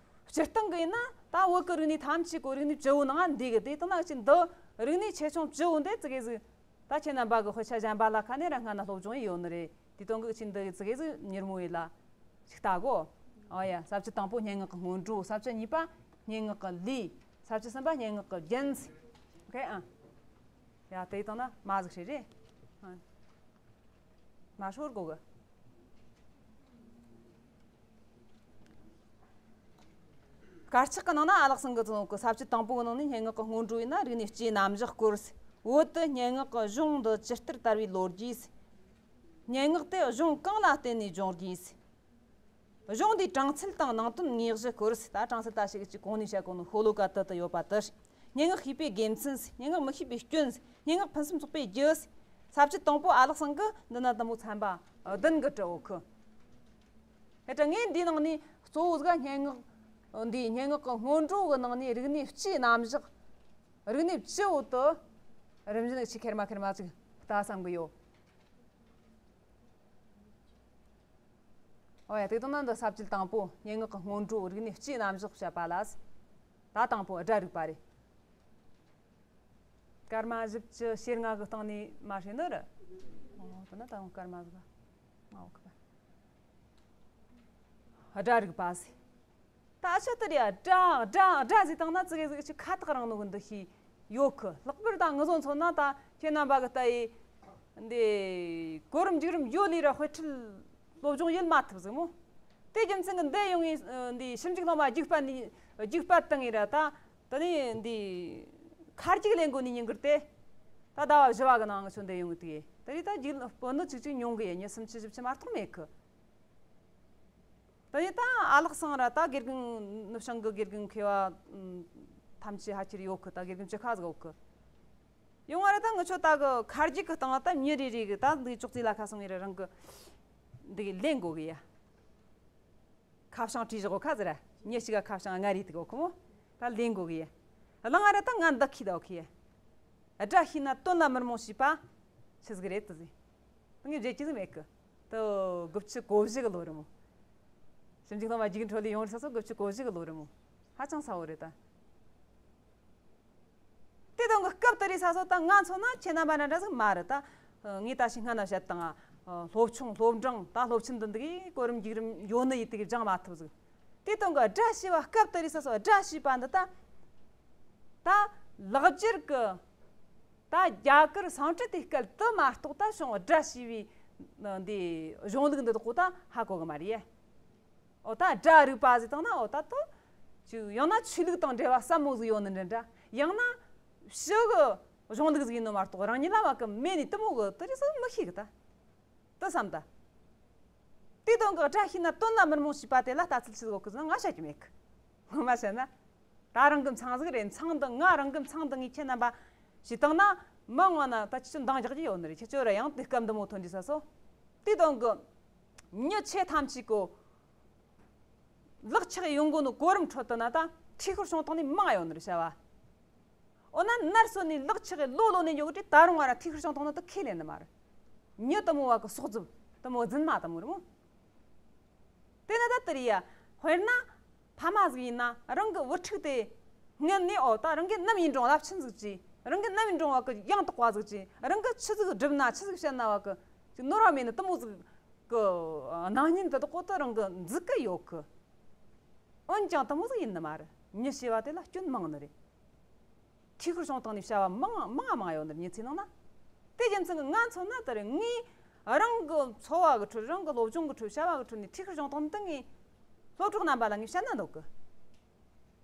སྤྱིར་བཏང་གི་ཡིན་ན་ད་བོད་གི་རིག་གནས་ཐམས་ཅད་གོ་རིག་གནས་བཅུ་བོ་ནང་འདུས་གི། དེ་དང་ན་ཅི་འདི་རིག་གནས་ཆེ་ཆུང་བཅུ་བོ་འདི་ཙི་གེ་ཟིག་ད་ཁྱེད་རྣམ་པ་གི་དཔེ་ཆ་གཞན་པ་ལ་ཁ་ནས་ར་སྔ་ན་སློབ་སྦྱོང་ཡེ་ཡོད་ནི་རེད། དེ་དོན་གི་ཅི་འདི་ཙི་གེ་ཟིག་མྱུར་མོ་ཡེ་ལ་ཞིག་ལྟ་གོ། ཨོ་ཡ། ས་བཅད་དང་པོ་སྙན་ངག་གི་སྔོན་འགྲོ། ས་བཅད་གཉིས་པ་སྙན་ངག་གི་ལུས། ས་བཅད་གསུམ་པ་སྙན་ངག་གི་རྒྱན། ཨོ་ཁེ། ཨ། ཡ། དེ་དང་ན་མ་ཟིག་ཧྲེ་རེད། ཨ། མ་ཤོར་གོ་གི། དཀར་ཆག་གི་ནང་ན་ཨ་ལགས་ཚང་གིས་བཙུགས་གི། ས་བཅད་དང་པོ་གི་ནང་ནས་སྙན་ངག་གི་སྔོན་འགྲོ་ཡིན་ན་རིག་གནས་སྤྱིའི་རྣམ་གཞག་སྐོར། བོད་དུ་སྙན་ངག་གི་གཞུང་འདི་ཇི་ལྟར་དར་བའི་ལོ་རྒྱུས། སྙན་ངག་དེ་གཞུང་གང་ལ་བརྟེན་ནས་འབྱུང་དགོས། གཞུང་འདིའི་གྲངས་ཚད་དང་ནང་དོན་དངོས་གཞི་སྐོར། ད་གྲངས་ཚད་ད་ཞིག་ཅིག་གོང་ནས་བཤད་གོ་ནོ་ཤོ་ལོ་ཀ་དེ་དུ་ཡོད་པ་དེ། སྙན་ངག་ཤེས་པའི་དགེ་མཚན། སྙན་ངག་མི་ཤེས་པའི་སྐྱོན། སྙན་ངག་ཕུན་སུམ་ཚོགས་པའི་རྒྱུ། ས་བཅད་དང་པོ་ཨ་ལགས་ཚང་གིས་འདི་ན་དུམ་བུ་ཚན་པ་བདུན་གི་བྲིས་ཡོད་ཁི། ཧེ་ད་ངས་འདིའི་ནང་ནས་གཙོ་བོ་ཟིག་སྙན་ངག་འདིའི་སྙན་ངག་གི་སྔོན་འགྲོ་གི་ནང་ནས་རིག་གནས་སྤྱིའི་རྣམ་གཞག་རིག་གནས་བཅུ་བོ་དེ་རིམ་བཞིན་ཆི་ཁེར་མ་ཁེར་མ་ཅིག་ལྟ་བསམ་གི་ཡོད། ཨོ་ཡ། དེ་དང་ན་འདི་ས་བཅད་དང་པོ་སྙན་ངག་གི་སྔོན་འགྲོ་རིག་གནས་སྤྱིའི་རྣམ་གཞག་བཤད་པ་ལ། ད་དང་པོ་སྒྲ་རིག་པ་རེད། སྐར་མ་བཞི་བཅུ་ཞེ་ལྔ་གི་སྟེང་ནས་མ་ཧྲི་ནི་རེད། ཨོ་དེ་ན་ད་རུང་སྐར་མ་ཟིག་ང་འོ་ཁ་པ། སྒྲ་རིག་པ་ཟེར། ད་ཆི་ལྟར་ཡ་སྒྲ་སྒྲ་སྒྲ་ཟེར་བཏང་ན་ཙི་གེ་ཟིག་ཆི་ཁ་ཐག་རིང་ནོ་གི་འདུ་ཤེས་ཡོད་གི། ལྷག་པར་ད་ང་ཚོ་མཚོན་ན་ད་ཁྱེད་རྣམ་པ་གི་ལྟ་ཡི་འདི་གོ་རིམ་འཇུག་རིམ་ཡོད་ལས་ར་དཔེ་ཁྲིད་སློབ་སྦྱོང་ཡེད་མ་ཐུབ་ཟིག་མོ། དེ་རྒྱུ་མཚན་གི་འདི་ཡོང་ངས་འདི་ཞིབ་འཇུག་སློབ་མ་རྒྱུགས་པ་ནི་རྒྱུགས་པ་བཏང་ངས་ར་ད་དེ་ནས་འདི་ཁ་རྒྱུགས་ལེན་དགོ་ནི་ཉིན་དཀར་དེ་ད་ཟླ་བ་བཞི་བ་གི་ནང་ང་ཚོ་འདི་ཡོང་གི་དེ་དེ་རིགས་ད་རྒྱུགས་སྤོ་ནི་ཅིག་ཅིག་ཉུང་གི་ཡ་ཉི་སུམ་ཅུ་བཞི་བཅུ་མ་གཏོགས་མེད་གི། ད་ནི་ད་ཨ་ལགས་སང་ར་ད་དགེ་རྒན་ནུབ་བྱང་གི་དགེ་རྒན་མཁས་པ་ཐམས་ཅད་ཧ་ཅིར་ཡོད་གི། ད་དགེ་རྒན་བཅུ་ཁ་ཟིག་ཡོད་གི། ཡོང་བ་ར་ད་ངི་ཆོ་ད་གི་ཁ་རྒྱུགས་གི་སྟེང་ད་མྱི་རེ་རེ་གི་ད་འདི་ཅོག་ཙེ་ལ་ཁ་སོང་ངེ་ར་རང་གི་འདི་གི་ལེན་དགོ་གི་ཡ། ཁ་བྱང་བྲིས་བཞག་གོ་ཁ་ཟེར་ར་མྱི་གཅིག་ག་ཁ་བྱང་ལྔ་རེ་དེ་གོ་ཁོ་མོ་ད་ལེན་དགོ་གི་ཡ། གླང་ང་ར་ད་ང་འདི་ཁི་ད་ཁི་ཡ། སྒྲ་ཤེས་ན་དོན་ལ་མི་རྨོངས་ཞེས་པ་ཆི་ཟིག་རེད་དུ་ཟེར། ངས་བརྗེད་ཀྱི་ཟིག་མེད་གི། དུ་དགུ་བཅུ་གོ་བཞི་གི་ལོ་རེད་མོ། ཞིབ་འཇུག་སློབ་མ་རྒྱུགས་འཕྲོད་ལས་ཡོང་རེ་ས་སོ་དགུ་བཅུ་གོ་བཞི་གི་ལོ་རེད་མོ། ཧ་ཅང་ཚ་བོ་རེད་ད། དེ་དང་གི་སྐབས་དེ་རེད་ས་སོ་ད་ང་མཚོན་ན་ཁྱེད་རྣམ་པ་འདྲ་འདྲ་ཟིག་མ་རེད་ད། ངས་ད་ཞིག་སྔ་ན་བཤད་དང་སློབ་ཆུང་སློབ་འབྲིང་ད་སློབ་ཆེན་འདི་འདི་གི་གོ་རིམ་རྒྱུགས་རིམ་ཡོད་ནི་ཡིད་དེ་གི་སྦྱང་མ་ཐུབ་ཟིག། དེ་དང་གི་སྒྲ་ཤེས་པ་སྐབས་དེ་རེད་ས་སོ་སྒྲ་ཤེས་པ་འདི་ད། ད་ལག་སྒྱུར་གི་ད་རྒྱ་གར་སཾ་སྐྲྀ་ཏའི་སྐད་དུ་མ་གཏོགས་ད་བྱུང་སྒྲ་ཞེས་པའི་འདི་གཞུང་ལུགས་འདི་དག་གོ་ད་ཧ་གོ་གི་མ་རེད། འོ་ད་སྒྲ་རིག་པ་ཟེར་བཏང་ན་འོ་ད་དུ་ཅིག་ཡང་ན་ཆོས་ལུགས་དང་འབྲེལ་བ་ཟབ་མོ་ཟིག་ཡོད་ནི་འདྲ་འདྲ། ཡང་ན་ཕྱི་གི་གཞུང་ལུགས་ཟིག་ཡིན་ནོ་མ་གཏོགས་རང་ཉིད་ལ་བ་གི་མེད་ནི་དུ་མོ་གི་དུ་རེ་ཟིག་མི་ཤེས་གི་ད། དུ་བསམ་ད། དེ་དོན་གི་སྒྲ་ཤེས་ན་དོན་ལ་མི་རྨོངས་ཞེས་པ་དེ་ལ་ལྟ་ཚུལ་ཆི་ཟིག་ཡོད་གི་ཟེར་ན་ང་བཤད་རྒྱུ་མེད་གི། ངོ་མ་བཤད་ན། ད་རང་གི་མཚང་ཟིག་རེད། མཚང་འདི་ང་རང་གི་མཚང་འདི་ངས་ཁྱེད་རྣམ་པ་ཞིག་བཏང་ན་མི་ངོ་ན་ད་ཁྱེད་ཚོ་འདང་རྒྱག་རྒྱུ་ཡོད་ནི་རེད། ཁྱེད་ཚོ་ར་ཡང་དེ་སྐབས་འདི་མོ་ཐོན་དུས་ས་སོ། དེ་དོན་གི་མྱི་ཆེ་ཐམས་ཅད་གོ་ལག་ཆགས་ཡོང་གོ་ནི་གོ་རིམ་ཁྲོད་དུ་ན་ད་ཐུགས་ཁུར་བྱུང་བཏང་ནི་མང་ཡོད་ནི་རེད་བྱ་བ། འོ་ན་ནར་སོན་ནས་ལག་ཆགས་ལོ་ལོ་ནས་འཇོག་དུས་ད་རུང་བ་ར་ཐུགས་ཁུར་བྱུང་བཏང་ནི་དུ་ཁས་ལེན་ནི་མ་རེད། མྱི་དུ་མོ་བ་གི་སྲོག་རྫུབ་དུ་མོ་རྫུན་མ་དུ་མོ་རེད་མོ། དེ་ན་ད་དེ་རེད་ཡ། དཔེར་ན། ཕ་མ་ཟིག་ཡིན་ན་རང་གི་བུ་ཕྲུག་དེ་སྔོན་ནས་འོ་ད་རང་གི་ནམ་ཡིན་རུང་རླབས་ཆེན་ཟིག་ཅིག་རང་གི་ནམ་ཡིན་རུང་བ་གི་ཡང་དག་པ་ཟིག་ཅིག་རང་གི་ཆི་ཟིག་བསྒྲུབ་ན་ཆི་ཟིག་བཤད་ན་བ་གི་ཅིག་ནོར་བ་མེད་ནི་དུ་མོ་ཟིག་གི་སྣང་བརྙན་དེ་དག་གོ་དུ་རང་གི་འཛུགས་གི་ཡོད་གི། འོན་ཀྱང་དུ་མོ་ཟིག་ཡིན་ནི་མ་རེད། མྱི་ཞེས་པ་དེ་ལ་སྐྱོན་མང་ནི་རེད། ཐུགས་ཁུར་བྱུང་བཏང་ནས་བྱ་བ་མང་མང་མང་ཡོད་ནི་མྱི་ཚེ་ནང་ན། དེ་རྒྱུ་མཚན་གྱིས་ང་མཚོན་ན་ད་རེས་ངས་རང་གི་འཚོ་བ་གི་ཁྲོད་རང་གི་སློབ་སྦྱོང་གི་ཁྲོད་བྱ་བ་གི་ཁྲོད་ནས་ཐུགས་ཁུར་བྱུང་བཏང་ནི་དེ་ངས་སློབ་གྲོགས་རྣམ་པ་ལ་ངས་བཤད་ན་འདོད་གི།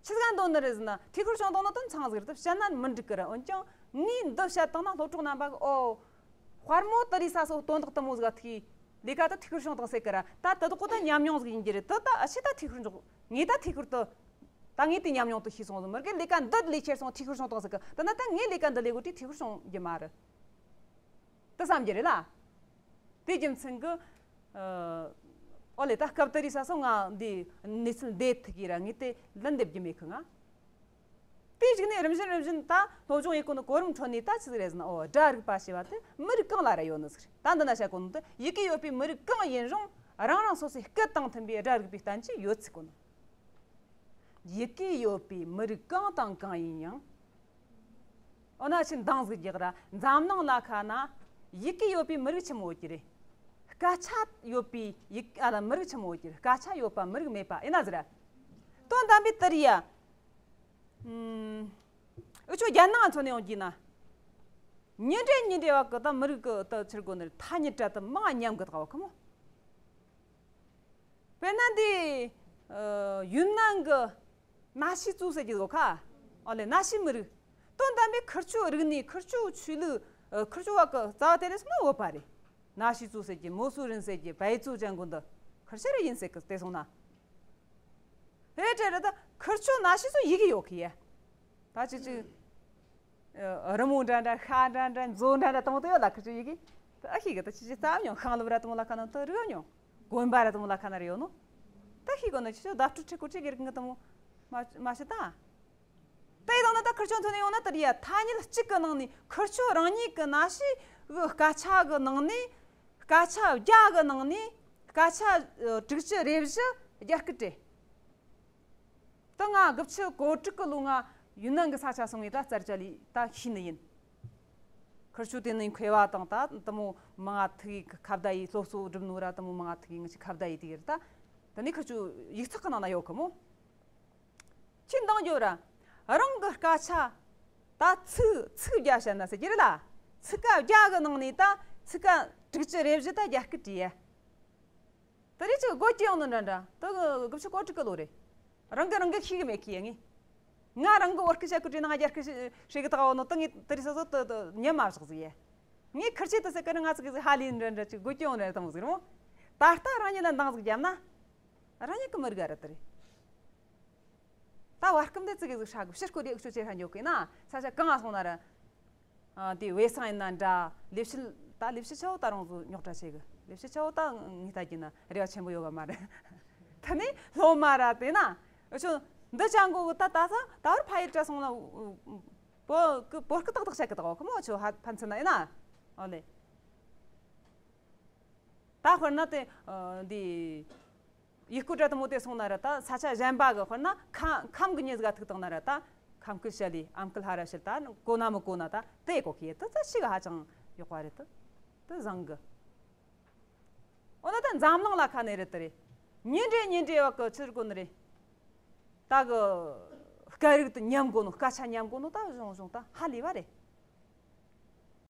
ཆི་ཟིག་འདོད་ནི་རེད་ཟེར་ན་ཐུགས་ཁུར་བྱུང་བཏང་ནི་དེ་མཚང་ཟིག་རེད་དེ་བཤད་ན་མི་འགྲིག་གི་ར། འོན་ཀྱང་ངས་འདི་བཤད་བཏང་ན་སློབ་གྲོགས་རྣམ་པ་གི་ཨོ། དཔལ་མོ་དེ་རེད་ས་སོ་དོན་དག་དུ་མོ་ཟིག་ཐུག་ལས་ཀ་དེ་ཐུགས་ཁུར་བྱུང་བཏང་ཟེར་གི་ར། ད་དེ་དག་གོ་ད་ཉམས་མྱོང་ཟིག་ཡིན་གྱི་རེད། དེ་ད་ཨ་ཕྱི་ད་ཐུགས་ཁུར་འཇོག་ངས་ད་ཐུགས་ཁུར་དུ། ད་ངས་དེ་ཉམས་མྱོང་དུ་ཤེས་སོང་ཟིག་མི་རྒན་ལས་ཀ་འདི་ལས་ཁྱེར་སོང་ཐུགས་ཁུར་བྱུང་བཏང་ཟེར་གི། དེ་ན་ད་ངས་ལས་ཀ་འདི་ལས་གོ་དེ་ཐུགས་ཁུར་བྱུང་རྒྱུ་མ་རེད། དེ་བསམ་རྒྱུ་རེད་ལ། དེ་རྒྱུ་མཚན་གི། ཨོ་ལེ་ད་སྐབས་དེ་རེད་ས་སོ་ང་འདི་གནས་ཚུལ་འདི་ཐུག་གི་ར་ངས་དེ་ལན་འདེབས་རྒྱུ་མེད་གི་ང་། དེའི་གཞུག་ནས་རིམ་བཞིན་རིམ་བཞིན་ད་སློབ་སྦྱོང་ཡེད་གོ་ནི་གོ་རིམ་ཁྲོད་ནས་ད་ཆི་ཟིག་རེད་ཟེར་ན། ཨོ་སྒྲ་རིག་པ་ཞེས་པ་དེ་མི་རིགས་གང་ལ་ར་ཡོད་ནི་ཟིག་རེད། ད་འདི་ན་བཤད་གོ་ནི་དེ་ཡི་གེ་ཡོད་པའི་མི་རིགས་གང་ཡིན་རུང་རང་རང་སོ་སོའི་སྐད་དང་མཐུན་པའི་སྒྲ་རིག་པའི་བསྟན་བཅོས་ཡོད་ཚུལ་གོ་ནི། ཡི་གེ་ཡོད་པའི་མི་རིགས་གང་དང་གང་ཡིན་ཡང་། འོ་ན་ཕྱིར་འདང་ཟིག་རྒྱག་ར། འཛམ་གླིང་ལ་ཁ་ན་ཡི་གེ་ཡོད་པའི་མི་རིགས་ཆི་མོ་ཡོད་ཀྱི་རེད། སྐད་ཆ་ཡོད་པའི་ཡི་ཨ་ལ་མི་རིགས་ཆི་མོ་ཡོད་ཀྱི་རེད། སྐད་ཆ་ཡོད་པ་མི་རིགས་མེད་པ་ཡིན་ན་ཟེར། དོན་དམ་པའི་དེ་རེད་ཡ། ཨུམ། འུ་ཆོ་རྒྱལ་ནང་མཚོན་ནས་ཡོང་གི་ན། ཉིན་རེ་ཉིན་རེ་བ་གི་ད་མི་རིགས་གི་ད་ཕྱིར་གོ་ནི་རེད། ཐ་སྙད་སྒྲ་དེ་མང་ཉམས་གི་ད་བ་ཁོ་མོ། དཔེར་ན་འདི། ཨ། ཡུན་ནན་གི་ན་ཤི་ཙུའུ་ཟེར་གྱི་ཡོད་ཁ། ཨོ་ལེ་ན་ཤི་མི་རིགས། དོན་དམ་པའི་ཁུར་ཆུ་རིག་གནས་ཁུར་ཆུ་ཆོས་ལུགས། ཨ། ཁུར་ཆུ་བ་གི་རྩ་བ་དེ་རེད་སོང་ན་བོད་པ་རེད། ན་ཤི་ཙུའུ་ཟེར་གྱི་མོ་སུ་རིན་ཟེར་གྱི་བལ་ཙུའུ་ཅན་གོ་འདི་ཁུར་ཆུ་རེ་ཡིན་ཟེར་གི་དེ་སོང་ན། རེད་རེད་རེད། ད་ཁུར་ཆུ་ན་ཤི་ཙུའུ་ཡི་གེ་ཡོད་གི་ཡ། ད་ཅི་ཅི། ཨ། རི་མོ་འདྲ་འདྲ་ཤ་འདྲ་འདྲ་མཛོ་འདྲ་འདྲ་དང་དུ་ཡོད་ལ་ཁུར་ཆུ་ཡི་གེ། ད་ཨ་ཤི་གི་ད་ཅི་ཅི་ཙམ་ཡང་ཤང་ལུབ་ར་དང་ལ་ཁ་ན་ད་རི་ཡོད་ཉོ། དགོན་པ་ར་དང་ལ་ཁ་ན་རི་ཡོད་ནོ། ད་ཤི་གོ་ན་ཅི་ཅི་བརྡ་སྤྲོད་ཁྲི་ཁུར་ཆུ་གེར་གང་གི་དང་མ་མ་ཤི་ད། ད་ཡི་དང་ན་ད་ཁུར་ཆུ་མཚོན་ནས་ཡོང་ན་ད་རི་ཡ་ཐ་སྙད་གཅིག་གི་ནང་ནས་ཁུར་ཆུ་རང་ཉིད་གི་ན་ཤི་གི་སྐད་ཆ་གི་ནང་ནས་སྐད་ཆ་བརྒྱ་གི་ནང་ནས་སྐད་ཆ་དྲུག་ཅུ་རེ་བཞི་རྒྱ་སྐད་རེད། ད་ང་དགུ་བཅུ་གོ་དྲུག་གི་ལོ་ང་ཡུན་ནན་གི་ས་ཆ་སོང་ངས་ད་རྩར་བཅར་ལས་ད་ཤེས་ནི་ཡིན། ཁིར་ཆོ་དེ་ནི་མཁས་པ་དང་ད་དུ་མོ་མང་ང་ཐུག་གི་ཁ་བརྡ་ཡི་སློབ་གསོ་སྒྲུབ་ནོ་ར་དུ་མོ་མང་ང་ཐུག་གི་ང་ཆི་ཁ་བརྡ་ཡི་དེ་ཡིར་ད། དེ་ནི་ཁིར་ཆོ་ཡིག་ཚགས་ཀྱི་ནང་ན་ཡོད་གི་མོ། ཁྱེད་འདང་རྒྱོབ་ར། རང་གི་སྐད་ཆ་ད་ཚིག་ཚིག་བརྒྱ་བཤད་ན་ཟེར་གྱི་རེད་ལ། ཚིག་ཀ་བརྒྱ་གི་ནང་ནས་ད་ཚིག་ཀ་དྲུག་ཅུ་རེ་བཞི་ད་རྒྱ་སྐད་བྲིས་ཡ། དེ་རེད་ཅིག་སྒོ་སྐྱེ་ཡོང་ནི་འདྲ་འདྲ་དེ་དགུ་བཅུ་གོ་དྲུག་གི་ལོ་རེད། རང་གི་རང་གི་ཤེས་གི་མེད་གི་ཡ་ངས། ང་རང་གི་བོད་སྐད་བཤད་གི་བྲིས་ན་ང་རྒྱ་སྐད་བཤད་གི་དག་བོ་ནོ་ད་ངས་དེ་རེད་སོ་སོ་དེ་དེ་ཉམས་མ་བཞག་ཟིག་ཡ། ངས་ཁིར་ཆེ་དེ་ཟེར་གི་རེད། ང་ཚོ་གི་ཟིག་ཧ་ལས་འདྲ་འདྲ་ཅིག་སྒོ་སྐྱེ་ཡོང་ནི་རེད་དམ་ཟིག་རེད་མོ། ད་ལྟ་རང་ཉིད་ལ་འདང་ཟིག་བརྒྱབ་ན། རང་ཉིད་གི་མི་རིགས་རེད་དེ་རེད། ད་བར་སྐབས་འདི་ཙི་གེ་ཟིག་ཧྲ་གི་ཕྱིར་སྐོར་རེ་ཨུ་ཆོ་ཆེ་ཧྲ་འཇོག་གི་ན་ས་ཆ་གང་ང་སོང་ན་ར། ཨ་དེ་བས་སང་ཡིན་ན་འདྲ་ལས་བྱེད་ད་ལས་བྱེད་ཆ་བོ་ད་རང་ཚོ་རྙོག་དྲ་ཆེ་གི་ལས་བྱེད་ཆ་བོ་ད་ངས་ལྟ་གི་ན་རེ་བ་ཆེན་པོ་ཡོད་ག་མ་རེད། ད་ནི་སློབ་མ་ར་དེ་ན་ཨུ་ཆོ་འདི་ཅང་གོ་གི་ད་ད་ས་ད་བར་ཕ་ཡུལ་དྲ་སོང་ན་བོད་གི་བོད་སྐད་ཏག་ཏག་བཤད་གི་ད་གོ་ཁི་མོ་ཆོ་ཧ་ཕན་ཚུན་ན་ཡིན་ན་ཨོ་ལེ། ད་དཔེར་ན་དེ་འདི་ཡུལ་སྐོར་གྲྭ་དུ་མོ་དེ་སོང་ན་ར་ད་ས་ཆ་གཞན་པ་གི་དཔེར་ན་ཁམས་ཁམས་གི་མྱི་ཟིག་ག་ཐུག་བཏང་ན་ར་ད་ཁམས་སྐད་བཤད་ལི་ཨམ་སྐད་ཧ་ར་བཤད་ད་གོ་ན་མི་གོ་ན་ད་དེ་གོ་ཁི་ད་ད་ཤི་གི་ཧ་ཅང་ཡོག་པ་རེད་ད་ད་བཟང་གི། འོ་ན་ད་འཛམ་གླིང་ལ་ཁ་ནས་རེད་ད་རེད། ཉིན་རེ་ཉིན་རེ་བ་གི་ཚུར་གོ་ནི་རེད། ད་གི་སྐད་རིགས་དུ་ཉམས་གོ་ནོ་སྐད་ཆ་ཉམས་གོ་ནོ་ད་གཞུང་གཞུང་ད་ཧ་ལས་པ་རེད།